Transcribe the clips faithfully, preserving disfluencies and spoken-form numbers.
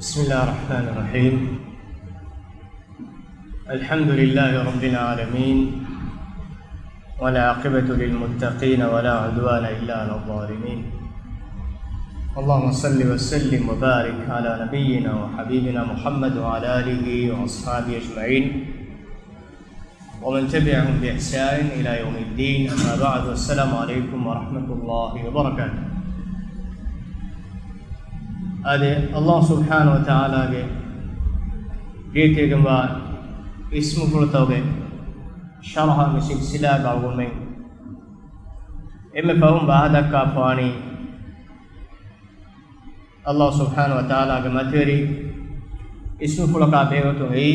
بسم الله الرحمن الرحيم. الحمد لله رب العالمين، والعاقبة للمتقين، ولا عدوان إلا على الظالمين. اللهم صل وسلم وبارك على نبينا وحبيبنا محمد وعلى آله وأصحابه أجمعين، ومن تبعهم بإحسان إلى يوم الدين، أما بعد، السلام عليكم ورحمة الله وبركاته. އާދެ، ﷲ ސުބްޙާނަހޫ ވަތަޢާލާގެ ރީތިވެގެންވާ އިސްމުފުޅުތަކުގެ ޝަރަޙަ މި ސިލްސިލާގަ އަޅުގަނޑުމެން އެންމެ ފަހުން ވާހަކަދައްކާފަވާނީ، ﷲ ސުބްޙާނަހޫ ވަތަޢާލާގެ މަތިވެރި އިސްމުފުޅަކާ ބެހޭގޮތުން އެއީ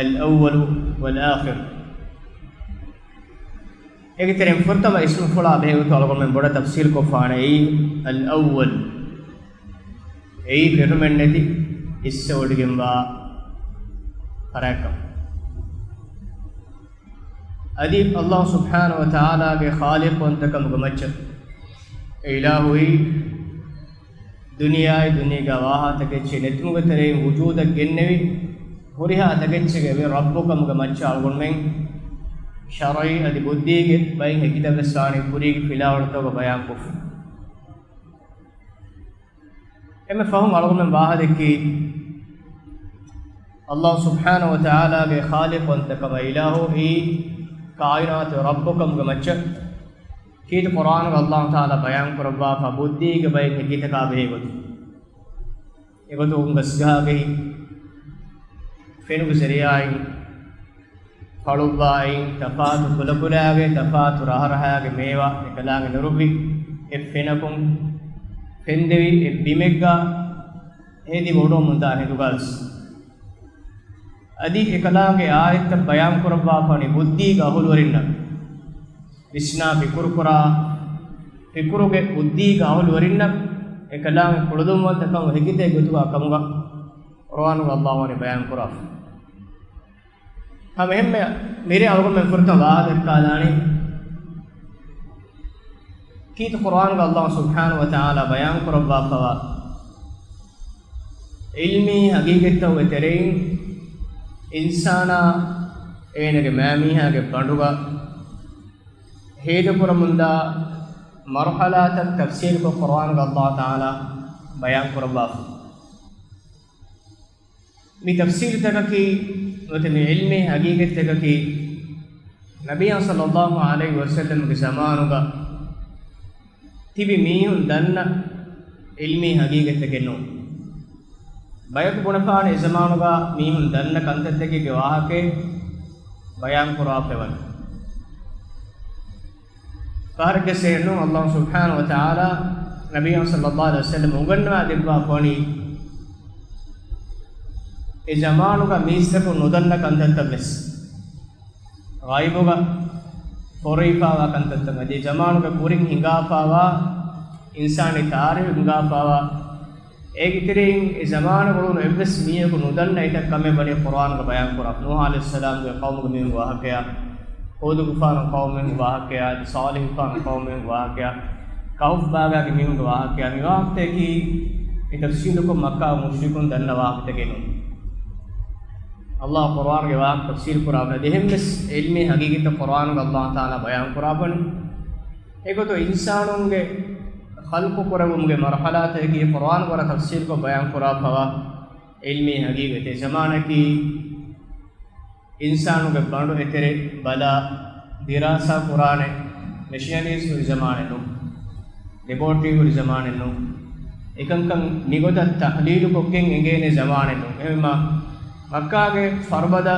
الأول والآخر. އޭގެ ތެރެއިން ފުރަތަމަ އިސްމުފުޅާ ބެހޭގޮތުން އަޅުގަނޑުމެން ބޮޑަށް ތަފްސީލްކޮށްފާނެ އެއީ الأول. އެއީ ފެށުމެއްނެތި އިސްވެވޮޑިގެންވާ ފަރާތްކަން. އަދި ﷲ ސުބްޙާނަހޫ ވަތަޢާލާގެ ޚާލިޤުވަންތަކަމުގެ މައްޗަށް އެ އިލާހުއީ ދުނިޔެއާއި ދުނިޔޭގަ ވާހާ ތަކެއްޗެއް ނެތުމުގެ ތެރެއިން ވުޖޫދަށް ގެންނެވި ހުރިހާ ތަކެއްޗެއްގެ ރައްބުކަމުގެ މައްޗަށް އަޅުގަނޑުމެން ޝަރުޢީ އަދި ބުއްދީގެ ބައިން އެކިތައް ވެސް ވާނީ ކުރީގެ ފިލާވަޅުތަކުގަ ބަޔާންކޮށްފަ. އެންމެ ފަހުން އަޅުގަނޑުމެން ވާހަކަދެއްކީ، ﷲ ސުބްޙާނަހޫ ވަތަޢާލާގެ ޚާލިޤުވަންތަކަމާ އިލާހު އެއީ ކާއިނާތު ރައްބުކަމުގެ މައްޗަށް. ކީރިތި ޤުރްއާނުގަ ﷲ ތަޢާލާ ބަޔާންކުރައްވާފަ ބުއްދީގެ ބައިން އެކިތަކާ ބެހޭގޮތުން. އެގޮތުން ގަސްގަހާގެހި ފެނުގެ ޒަރީޢާއިން، ފަޅުއްވާއިން، ތަފާތު ކުލަކުލާގެ ތަފާތު ރަހަރަހާގެ މޭވާ އެކަލާނގެ ނުރުއްވި އެއް ފެނަކުން ފެންދެވި އެއް ބިމެއްގަ ހެދި ބޮޑުވަމުންދާ ހިނދުގަސް. އަދި އެކަލާނގެ އާޔަތްތައް ބަޔާންކުރައްވާފާނީ ބުއްދީގެ އަހުލުވެރިންނަށް ވިސްނާ ފިކުރުކުރާ، ފިކުރުގެ ބުއްދީގެ އަހުލުވެރިންނަށް އެކަލާނގެ ކުޅަދުންވަންތަކަމު ހެކިތެއް ގޮތުގަ ކަމުގަ ޤުރްއާނުގަ ﷲ ވަނީ ބަޔާންކުރާފަ. ހަމަ އެހެންމެ މިރޭ އަޅުގަނޑުމެން ފުރަތަމަ ވާހަކަދައްކާލާނީ، ކީރިތި ޤުރްއާނުގަ ﷲ ސުބްޙާނަހޫ ވަތަޢާލާ ބަޔާންކުރައްވާފަވާ ޢިލްމީ ހަގީގަތްތަކުގެ ތެރެއިން އިންސާނާ އޭނަގެ މައިމީހާގެ ބަނޑުގަ ހޭދަކުރަމުންދާ މަރުޙަލާތައް ތަފްޞީލުކޮށް ޤުރްއާނުގަ ﷲ ތަޢާލާ ބަޔާންކުރައްވާފަ. މި ތަފްޞީލުތަކަކީ ނުވަތަ މި ޢިލްމީ ހަގީގަތްތަކަކީ ނަބިއްޔާ ޞައްލައްލާހު ޢަލައިހި ވަސައްލަމްގެ ޒަމާނުގަ ތިބި މީހުން ދަންނަ ޢިލްމީ ހަގީގަތްތަކެއް ނޫން. ބަޔަކު ބުނެފާނެ އެ ޒަމާނުގަ މީހުން ދަންނަ ކަންތައްތަކެއްގެ ވާހަކައެއް ބަޔާންކުރާފައިވަން. ފަހަރެއްގެ ސޭނު ﷲ ސުބްޙާނަހޫ ވަތަޢާލާ ނަބިއްޔާ ޞައްލައްލާހު ޢަލައިހި ވަސައްލަމް އުނގަންނަވާ ދެއްވާފަވަނީ، އެ ޒަމާނުގަ މީސްތަކުން ނުދަންނަ ކަންތައްތައް ވެސް. ޣައިބުގަ ފޮރުވިފާވާ ކަންތައްތައް އަދި ޒަމާނުގެ ކުރިން ހިނގާފާވާ، އިންސާނީ ތާރީޚު ހިނގާފާވާ، އޭގެ ތެރެއިން އެ ޒަމާނުގަ އުޅުނު އެއްވެސް މީހަކު ނުދަންނަ އެތައް ކަމެއް ވަނީ ޤުރްއާނުގަ ބަޔާންކުރާ. ނޫޙު ޢަލައިހިއްސަލާމްގެ ޤައުމުގެ މީހުންގެ ވާހަކަޔާ، ހޫދުގެފާނު ޤައުމުގެ ވާހަކަޔާ، ޞާލިޙުގެފާނު ޤައުމުގެ ވާހަކަޔާ، ކަހުފް ބާގާގެ މީހުންގެ ވާހަކަޔާ، މި ވާހަކަތަކީ މި ތަފްޞީލުކޮށް މައްކާ މުޝްރިކުން ދަންނަ ވާހަކަތަކެއް ނޫން. ﷲ ޤުރްއާނުގެ ވާހަކަ ތަފްޞީލު ކުރާފަ އެހެންވެސް ޢިލްމީ ހަގީގަތްތައް ޤުރްއާނުގަ ﷲ ތަޢާލާ ބަޔާންކުރާފަން. އެގޮތުން އިންސާނުންގެ ޚަލްޤު ކުރެވުމުގެ މަރުޙަލާތަކީ ޤުރްއާނު ވަރަށް ތަފްޞީލުކޮށް ބަޔާންކުރާފަވާ ޢިލްމީ ހަގީގަތެއް. ޒަމާނަކީ އިންސާނުގެ ބަނޑު އެތެރެ ބަލާ ދިރާސާ ކުރާނެ މެޝިނަރީސް ހުރި ޒަމާނެއް ނޫން. ލެބޯޓްރީ ހުރި ޒަމާނެއް ނޫން. އެކަންކަން މިގޮތަށް ތަޙްލީލުކޮށްގެން އެނގޭނެ ޒަމާނެއް ނޫން. އެހެންވީމާ މައްކާގެ ފަރުބަދަ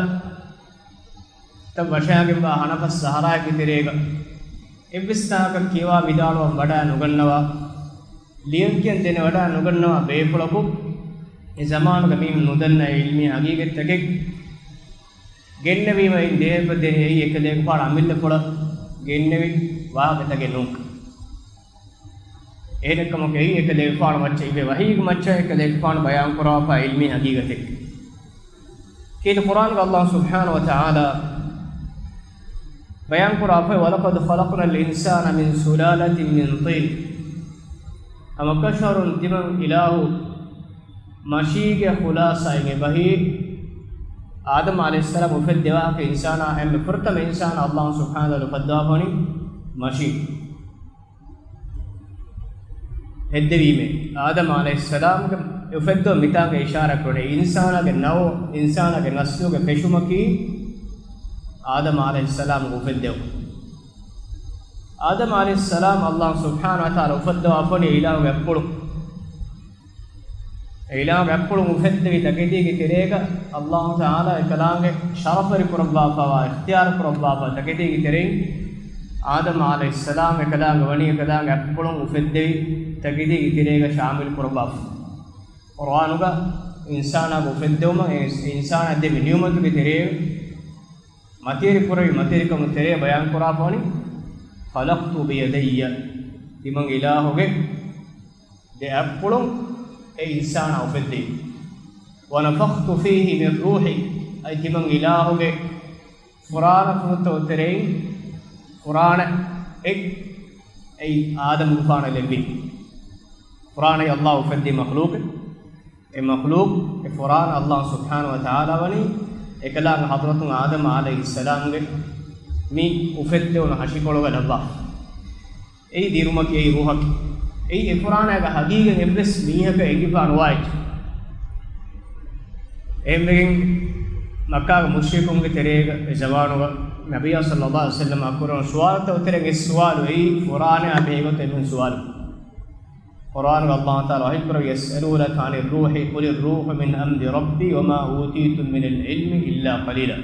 ތައް ވަށާގެންވާ ހަނަފަސް ސަހަރާއެއްގެ ތެރޭގަ އެއްވެސް ތާކަށް ކިޔަވާ ވިދާޅުވަން ވަޑާ ނުގަންނަވާ، ލިޔަންކިޔަން ދެނެ ވަޑާ ނުގަންނަވާ ބޭފުޅަކު އެ ޒަމާނުގަ މީހުން ނުދަންނަ އެ ޢިލްމީ ހަގީގަތްތަކެއް ގެންނެވީމަ އިން ދޭހަކަށް ދޭހަ އެއީ އެކަލޭގެފާނު އަމިއްލަ ފުޅަށް ގެންނެވި ވާހަކަތަކެއް ނޫން. އެހެނެއްކަމަކު އެއީ އެކަލޭގެފާނު މައްޗަށް އިވޭ ވަޙީގެ މައްޗަށް އެކަލޭގެފާނު ބަޔާންކުރާފާ ޢިލްމީ ހަގީގަތެއް. ކީރިތި ޤުރްއާނުގަ ﷲ ސުބްޙާނަހޫ ވަތަޢާލާ ބަޔާންކުރާފައި، وَلَقَدْ خَلَقْنَا الْإِنسَانَ مِنْ سُلَالَةٍ مِنْ طِينٍ. ހަމަކަށަވަރުން ތިމަން އިލާހު މަށީގެ ޚުލާޞާއިން އެބަހީ، އާދަމް ޢަލައިހިއްސަލާމް އުފެއްދެވާ އިންސާނާ، އެންމެ ފުރަތަމަ އިންސާނާ ﷲ ސުބްޙާނަހޫ ވަތަޢާލާ އުފައްދަވާފަ ވަނީ މަށީން. ހެއްދެވީމޭ، އާދަމް ޢަލައިހިއްސަލާމްގެ އުފެއްދުމަށް މިތާނގަ އިޝާރާތް ކުރަނީ. އިންސާނާގެ ނައުޢު، އިންސާނާގެ ނަސްލުގެ ފެށުމަކީ އާދަމް ޢަލައިހިއްސަލާމްގެ އުފެއްދެވުން. އާދަމް ޢަލައިހިއްސަލާމް ﷲ ސުބްޙާނަހޫ ވަތަޢާލާ އުފައްދަވާފަ ވަނީ އިލާހުގެ އަތްޕުޅުން. އެ އިލާހުގެ އަތްޕުޅުން އުފެއްދެވި ތަކެތީގެ ތެރޭގަ، ﷲ ތަޢާލާ އެކަލާނގެ ޝަރަފުވެރި ކުރައްވާފައިވާ، އިޚްތިޔާރު ކުރައްވާފަ ތަކެތީގެ ތެރެއިން، އާދަމް ޢަލައިހިއްސަލާމް އެކަލާނގެ އަތްޕުޅުން އުފެއްދެވި ތަކެތީގެ ތެރޭގަ ޝާމިލް ކުރައްވާފަ. ޤުރްއާނުގަ އިންސާނާގެ އުފެއްދެވުމަށް އެ އިންސާނާ ދެއްވި ނިޢުމަތުގެ ތެރޭ މަތިވެރި ކުރެވި މަތިވެރިކަމުގެ ތެރޭ ބަޔާން ކުރާފަ ވަނީ، "خلقت بيدي"، ތިމަން އިލާހުގެ ދެ އަތްޕުޅުން އެ އިންސާނާ އުފެއްދެވި. "ونفخت فيه من روحي"، އަދި ތިމަން އިލާހުގެ ފުރާނަ ފުރަތަމަ ތެރެއިން ފުރާނަ އެއް، އެއީ އާދަމްގެފާނަށް ލެއްވި. ފުރާނައީ ﷲ އުފެއްދި މަޚްލޫޤެއް. އެ މަޚްލޫޤު، އެ ފުރާނަ ﷲ ސުބްޙާނަހޫ ވަތަޢާލާ ވަނީ އެކަލާނގެ ޙަޟްރަތުން އާދަމް ޢަލައިހިއްސަލާމްގެ މި އުފެއްދެވުނު ހަށިކޮޅުގަ ލައްވާފަ. އެއީ ދިރުމަކީ، އެއީ ރޫޙަކީ. އެއީ އެ ފުރާނައިގެ ހަގީގަތް އެއްވެސް މީހަކަށް އެނގިފާ ނުވާ އެއްޗެއް. އެހެންވެގެން މައްކާގެ މުޝްރިކުންގެ ތެރޭގަ އެ ޒަމާނުގަ ނަބިއްޔާ ޞައްލައްލާހު ޢަލައިހި ވަސައްލަމަށް އައްކަރު ސުވާލުތައް އުތަރެއް އެއް ސުވާލު އެއީ ފުރާނައާ ބެހޭގޮތުން އެންމެހެން ސުވާލު. ޤުރްއާނުގަ ﷲ ތަޢާލާ ވަޙީ ކުރައްވަނީ، "يسألونك عن الروح قل الروح من أمر ربي وما أوتيتم من العلم إلا قليلا."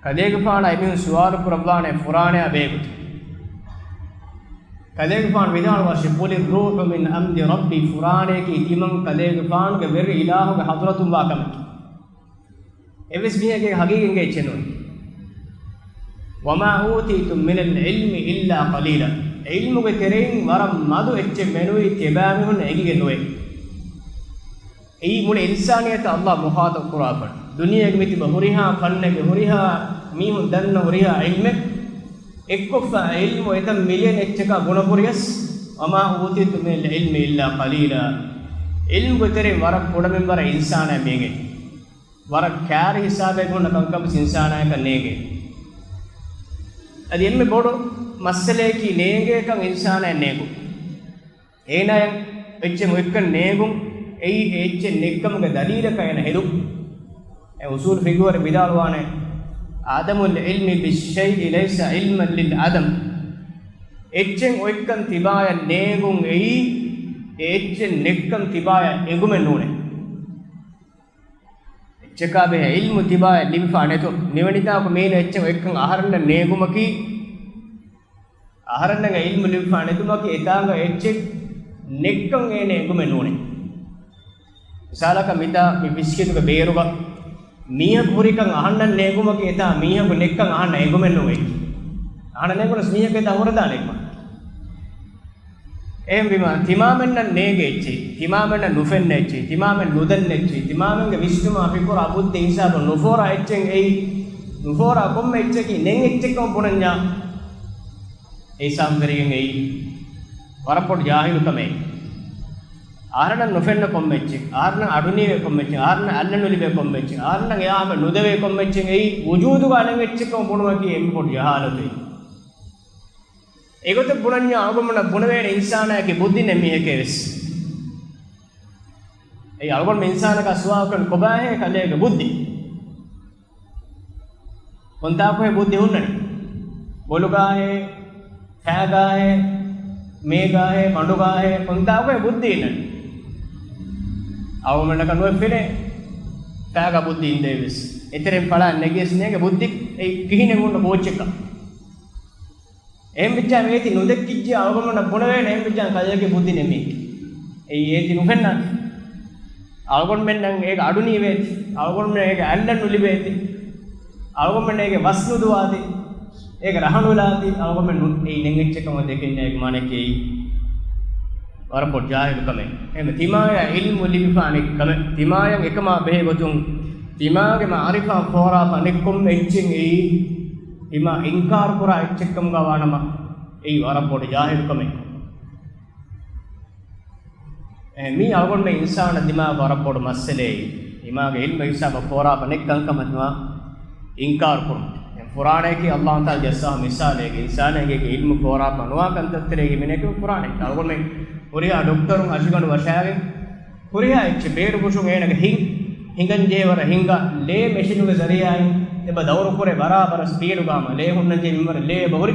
ކަލޭގެފާނާ އެމީހުން ސުވާލު ކުރައްވާނެ ފުރާނައާ ބެހޭގޮތުން. ކަލޭގެފާނު ވިދާޅުވާށި، "قل الروح من أمر ربي"، ފުރާނައަކީ ތިމަން ކަލޭގެފާނުގެ ވެރި އިލާހުގެ ޙަޟްރަތުން ވާ ކަމެކޭ. އެއްވެސް މީހެއްގެ ހަގީގަތް އެއްޗެއް ނޫން. "وما أوتيتم من العلم إلا قليلا." ޢިލްމުގެ ތެރެއިން ވަރަށް މަދު އެއްޗެއް މެނުވީ ތިޔަބައިމީހުންނަށް އެނގިގެން ނުވޭ. އެއީ މުޅި އިންސާނިއްޔަތަށް ﷲ މުޚާޠަބު ކުރާފަ. ދުނިޔޭގެ މިތިބަ ހުރިހާ ފަންނެއްގެ ހުރިހާ މީހުން ދަންނަ ހުރިހާ ޢިލްމެއް އެއްކޮށްފަ، ޢިލްމު އެތައް މިލިއަން އެއްޗަކާ ބުނަ ކުރިޔަސް، "وما أوتيتم من العلم إلا قليلا." ޢިލްމުގެ ތެރެއިން ވަރަށް ކުޑަމިންވަރަށް އިންސާނާ މިއެނގޭ. ވަރަށް ކާރި ހިސާބެއް ހުންނަ ކަންކަން ވެސް އިންސާނާޔަކަށް ނޭނގޭ. އަދި އެންމެ ބޮޑު މައްސަލަޔަކީ ނޭނގޭކަން އިންސާނާޔަށް ނޭނގުން. އޭނާޔަށް އެއްޗެއް އޮތްކަން ނޭނގުން، އެއީ އެ އެއްޗެއް ނެތްކަމުގެ ދަލީލަކަށް އޭނަ ހެދުން. އެ އުސޫލު ފިޤުހުވެރިން ވިދާޅުވާނެ، "عدم العلم بالشيء ليس علما للعدم." އެއްޗެއް އޮތްކަން ތިބާޔަށް ނޭނގުން އެއީ، އެ އެއްޗެއް ނެތްކަން ތިބާޔަށް އެނގުމެއް ނޫނޭ. އެއްޗަކާ ބެހޭ ޢިލްމު ތިބާޔަށް ލިބިފާ ނެތުން. މިވެނި ތާކު މީނަ އެއްޗެއް އޮތްކަން އަހަރެންނަށް ނޭނގުމަކީ، އަހަރެންނަށް ޢިލްމު ލިބިފާ ނެތުމަކީ އެތާނގަ އެއްޗެއް ނެތްކަން އޭނަ އެނގުމެއް ނޫނޭ. މިސާލަކަށް މިތާ މި ބިސްކިތުގެ ބޭރުގަ މީހަކު ހުރިކަން އަހަންނަށް ނޭނގުމަކީ އެތާ މީހަކު ނެތްކަން އަހަންނަށް އެނގުމެއް ނޫން އެއްޗެއް. އަހަންނަށް ނޭނގުނަސް މީހަކު އެތާ ހުރެދާނެ އެކުމަ. އެހެންވީމަ، ތިމާމެންނަށް ނޭނގޭ އެއްޗެއް، ތިމާމެންނަށް ނުފެންނަ އެއްޗެއް، ތިމާމެން ނުދަންނަ އެއްޗެއް، ތިމާމެންގެ ވިސްނުމާ ފިކުރާ ބުއްދި ހިސާބުން ނުފޯރާ އެއްޗެއް އެއީ، ނުފޯރާ ކޮންމެ އެއްޗަކީ ނެތް އެއްޗެއްކަމަށް ބުނަންޏާ، އެ ހިސާބުން ވެރިގެން އެއީ ވަރަށް ބޮޑު ޖާހިލު ކަމެއް. އަހަރެންނަށް ނުފެންނަ ކޮންމެ އެއްޗެއް، އަހަރެންނަށް އަޑުނީވޭ ކޮންމެ އެއްޗެއް، އަހަރެންނަށް އައްލަ ނުލިބޭ ކޮންމެ އެއްޗެއް، އަހަރެންނަށް އެއާ ހަމަ ނުދެވޭ ކޮންމެ އެއްޗެއް އެއީ ވުޖޫދުގަ ނެތް އެއްޗެއްކަމަށް ބުނުމަކީ އެންމެ ބޮޑު ޖަހާލަތެއް. އެގޮތަށް ބުނަންޏާ އަޅުގަނޑުމެންނަށް ބުނެވޭނެ އިންސާނާއަކީ ބުއްދި ނެތް މީހެކޭ ވެސް. އެއީ އަޅުގަނޑުމެން އިންސާނަކާ ސުވާލުކުރަން ކޮބާހޭ ކަލޭގެ ބުއްދި؟ ކޮންތާކުހޭ ބުއްދި ހުންނަނީ؟ ބޮލުގާހޭ؟ ފައިގާހޭ؟ މޭގާހޭ؟ ބަނޑުގާހޭ؟ ކޮންތާކުހޭ ބުއްދި އިންނަނީ؟ އަޅުގަނޑަކަށް ނުވެ ފެނޭ ފައިގާ ބުއްދި އިންދޭވެސް. އެތެރެން ފަޅާ ނެގިޔަސް ނޭނގެ ބުއްދި އެއީ ކިހިނެއް ހުންނަ ބޯއްޗެއްކަން. އެހެން ވެއްޖާ އޭތި ނުދެއްކިއްޖެ އަޅުގަނޑުމެންނަށް ބުނެވޭނެ، އެހެން ވެއްޖާ ކަލޭގެ ބުއްދި ނެތް މީހެއް. އެއީ އޭތި ނުފެންނާނެ. އަޅުގަނޑުމެންނަށް އޭގެ އަޑު ނީވޭތި. އަޅުގަނޑުމެން އޭގެ އައްލަން ނުލިބޭތި. އަޅުގަނޑުމެން އޭގެ ވަސް ނުދުވާތި. އޭގެ ރަހަ ނުލާތި. އަޅުގަނޑުމެން ނު-، އެއީ ނެތް އެއްޗެއް ކަމަށް ދެކެންޏާ އޭގެ މާނައަކީ އެއީ ވަރަށް ބޮޑު ޖާހިލު ކަމެއް. އެހެންވެ ތިމާޔަށް ޢިލްމު ލިބިފާ ނެތް ކަމެއް. ތިމާޔަށް އެކަމާ ބެހޭ ގޮތުން ތިމާގެ މަޢުރިފާ ފޯރާފަ ނެތް ކޮންމެ އެއްޗެއް އެއީ ތިމާ އިންކާރު ކުރާ އެއްޗެއް ކަމުގަ ވާނަމަ، އެއީ ވަރަށް ބޮޑު ޖާހިލު ކަމެއް. އެ، މީ އަޅުގަނޑުމެން އިންސާނާ ދިމާގަ ވަރަށް ބޮޑު މައްސަލައެއް. ދިމާގެ އިލްމު ހިސާބަށް ފޯރާފަ ނެތް ކަންކަމަށް ދިމާ އިންކާރު ކުރުން. އެ، ފުރާނައަކީ އައްލާހު ތަޢާލާ ޖައްސާފަ މިސާލެއް، އިންސާނާގެ އިލްމު ފޯރާފަ ނުވާ ކަންތައްތެރޭގެ މިނެކު ފުރާނައެއް. އަޅުގަނޑުމެން ހުރިހާ ޑޮކްޓަރުން އަށިގަނޑު ވަށާގެން ހުރިހާ އެއްޗެއް ބޭރު ފުށުން އޭނަގެ ހިނގ، ހިނގަން ޖެހޭވަރަށް ހިނގާ، ލޭ މެޝިނުގެ ޒަރީއާއިން އެބަ ދައުރު ކުރޭ ބަރާބަރަށް ސްޕީޑުގަ ހަމަ ލޭ ހުންނަން ޖެހޭ މިންވަރަށް ލޭ އެބަ ހުރި،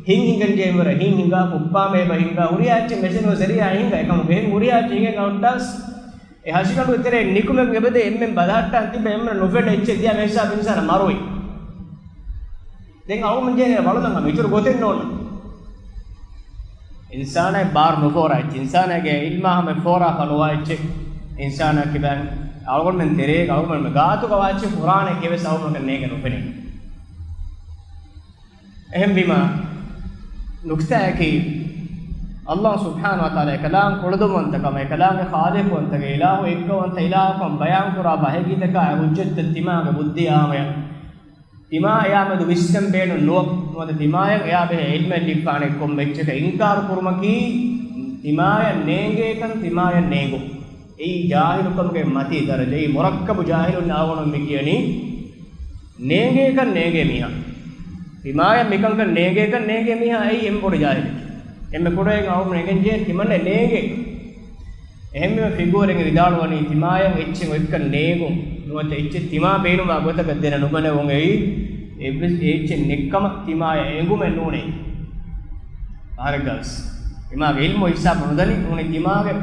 ހިނގ ހިނގަން ޖެހޭ މިންވަރަށް ހިނގ ހިނގާ، ކުއްޕާމެ އެބަ ހިނގާ، ހުރިހާ އެއްޗެއް މެޝިނުގެ ޒަރީއާއިން ހިނގާ އެކަމަކު އެހެން ހުރިހާ އެއްޗެއް ހިނގަން އައުއްޓާސް، އެ ހަށިގަނޑުގެ ތެރޭ ނިކުމެގެން އެބަދޭ އެންމެން ބަލަހައްޓާން ތިބެ އެންމެން ނުފެންނަ އެއްޗެއް ދިޔާ މިހިސާބު އިންސާނާ މަރުވި. ދެން އަޅުގަނޑު ޖެހޭ ވަޅުލަން ހަމަ އިތުރު ގޮތެއް ނޯންނަ. އިންސާނާއަށް ބާރު ނުފޯރާ އެއްޗެއް، އިންސާނާގެ އިލްމާ ހަމަ ފޯރާފަ ނުވާ އެއްޗެއް، އިންސާނާ ކިބައިން އަޅުގަނޑުމެން ތެރޭގަ އަޅުގަނޑުމެން ގާތުގަ ވާ އެއްޗެއް ފުރާނައެކޭ ވެސް އަޅުގަނޑުމެންނަށް ނޭނގެ ނުފެނޭ. އެހެންވީމަ، ނުކްތާއަކީ، އައްލާހު ސުބްޙާނަހު ވަތަޢާލާ އެކަލާނގެ ކުޅަދުންވަންތަކަމާ، އެކަލާނގެ ޚާލިޤުވަންތަކަމާ، އިލާހު އެއްގަވަންތަ އިލާހުކަން ބަޔާންކުރާފަ ހެކިތަކާ އެ ޙުއްޖަތްތައް ތިމާގެ ބުއްދިއާ ހަމަޔަށް، ތިމާ އެއާމެދު ވިސްނަން ބޭނުން ނުވަ، ނުވަތަ ތިމާޔަށް އެއާބެހޭ ޢިލްމެއް ލިބިފާނެ ކޮންމެ އެއްޗަކަށް އިންކާރު ކުރުމަކީ، ތިމާޔަށް ނޭނގޭކަން ތިމާޔަށް ނޭނގުން. އެއީ ޖާހިލުކަމުގެ މަތީ ދަރަޖަ. އެއީ މުރައްކަބު ޖާހިލުން އަޅުގަނޑު މި ކިޔަނީ. ނޭނގޭކަން ނޭނގޭ މީހާ. ތިމާޔަށް މިކަންކަން ނޭނގޭކަން ނޭނގޭ މީހާ އެއީ އެންމެ ބޮޑު ޖާހިލެއް. އެންމެ ކުޑައިން އަހުން ނޭނގެން ޖެހޭ ތިމަންނަ ނޭނގޭ. އެހެންވީމަ ފިގުވަރެއް ވިދާޅުވަނީ ތިމާޔަށް އެއްޗެއް އޮތްކަން ނޭނގުން. ނުވަތަ އެއްޗެއް ތިމާ ބޭނުންވާ ގޮތަކަށް ދެނެ ނުގަނެވުން އެއީ. އެއްވެސް އެއްޗެއް ނެއްކަމަށް ތިމާޔަށް އެނގުމެއް ނޫނޭ. އަހަރެއްގަވެސް ތިމާގެ އިލްމު ހިސާބަށް ނުދަނީ، ނޫނީ ތިމާގެ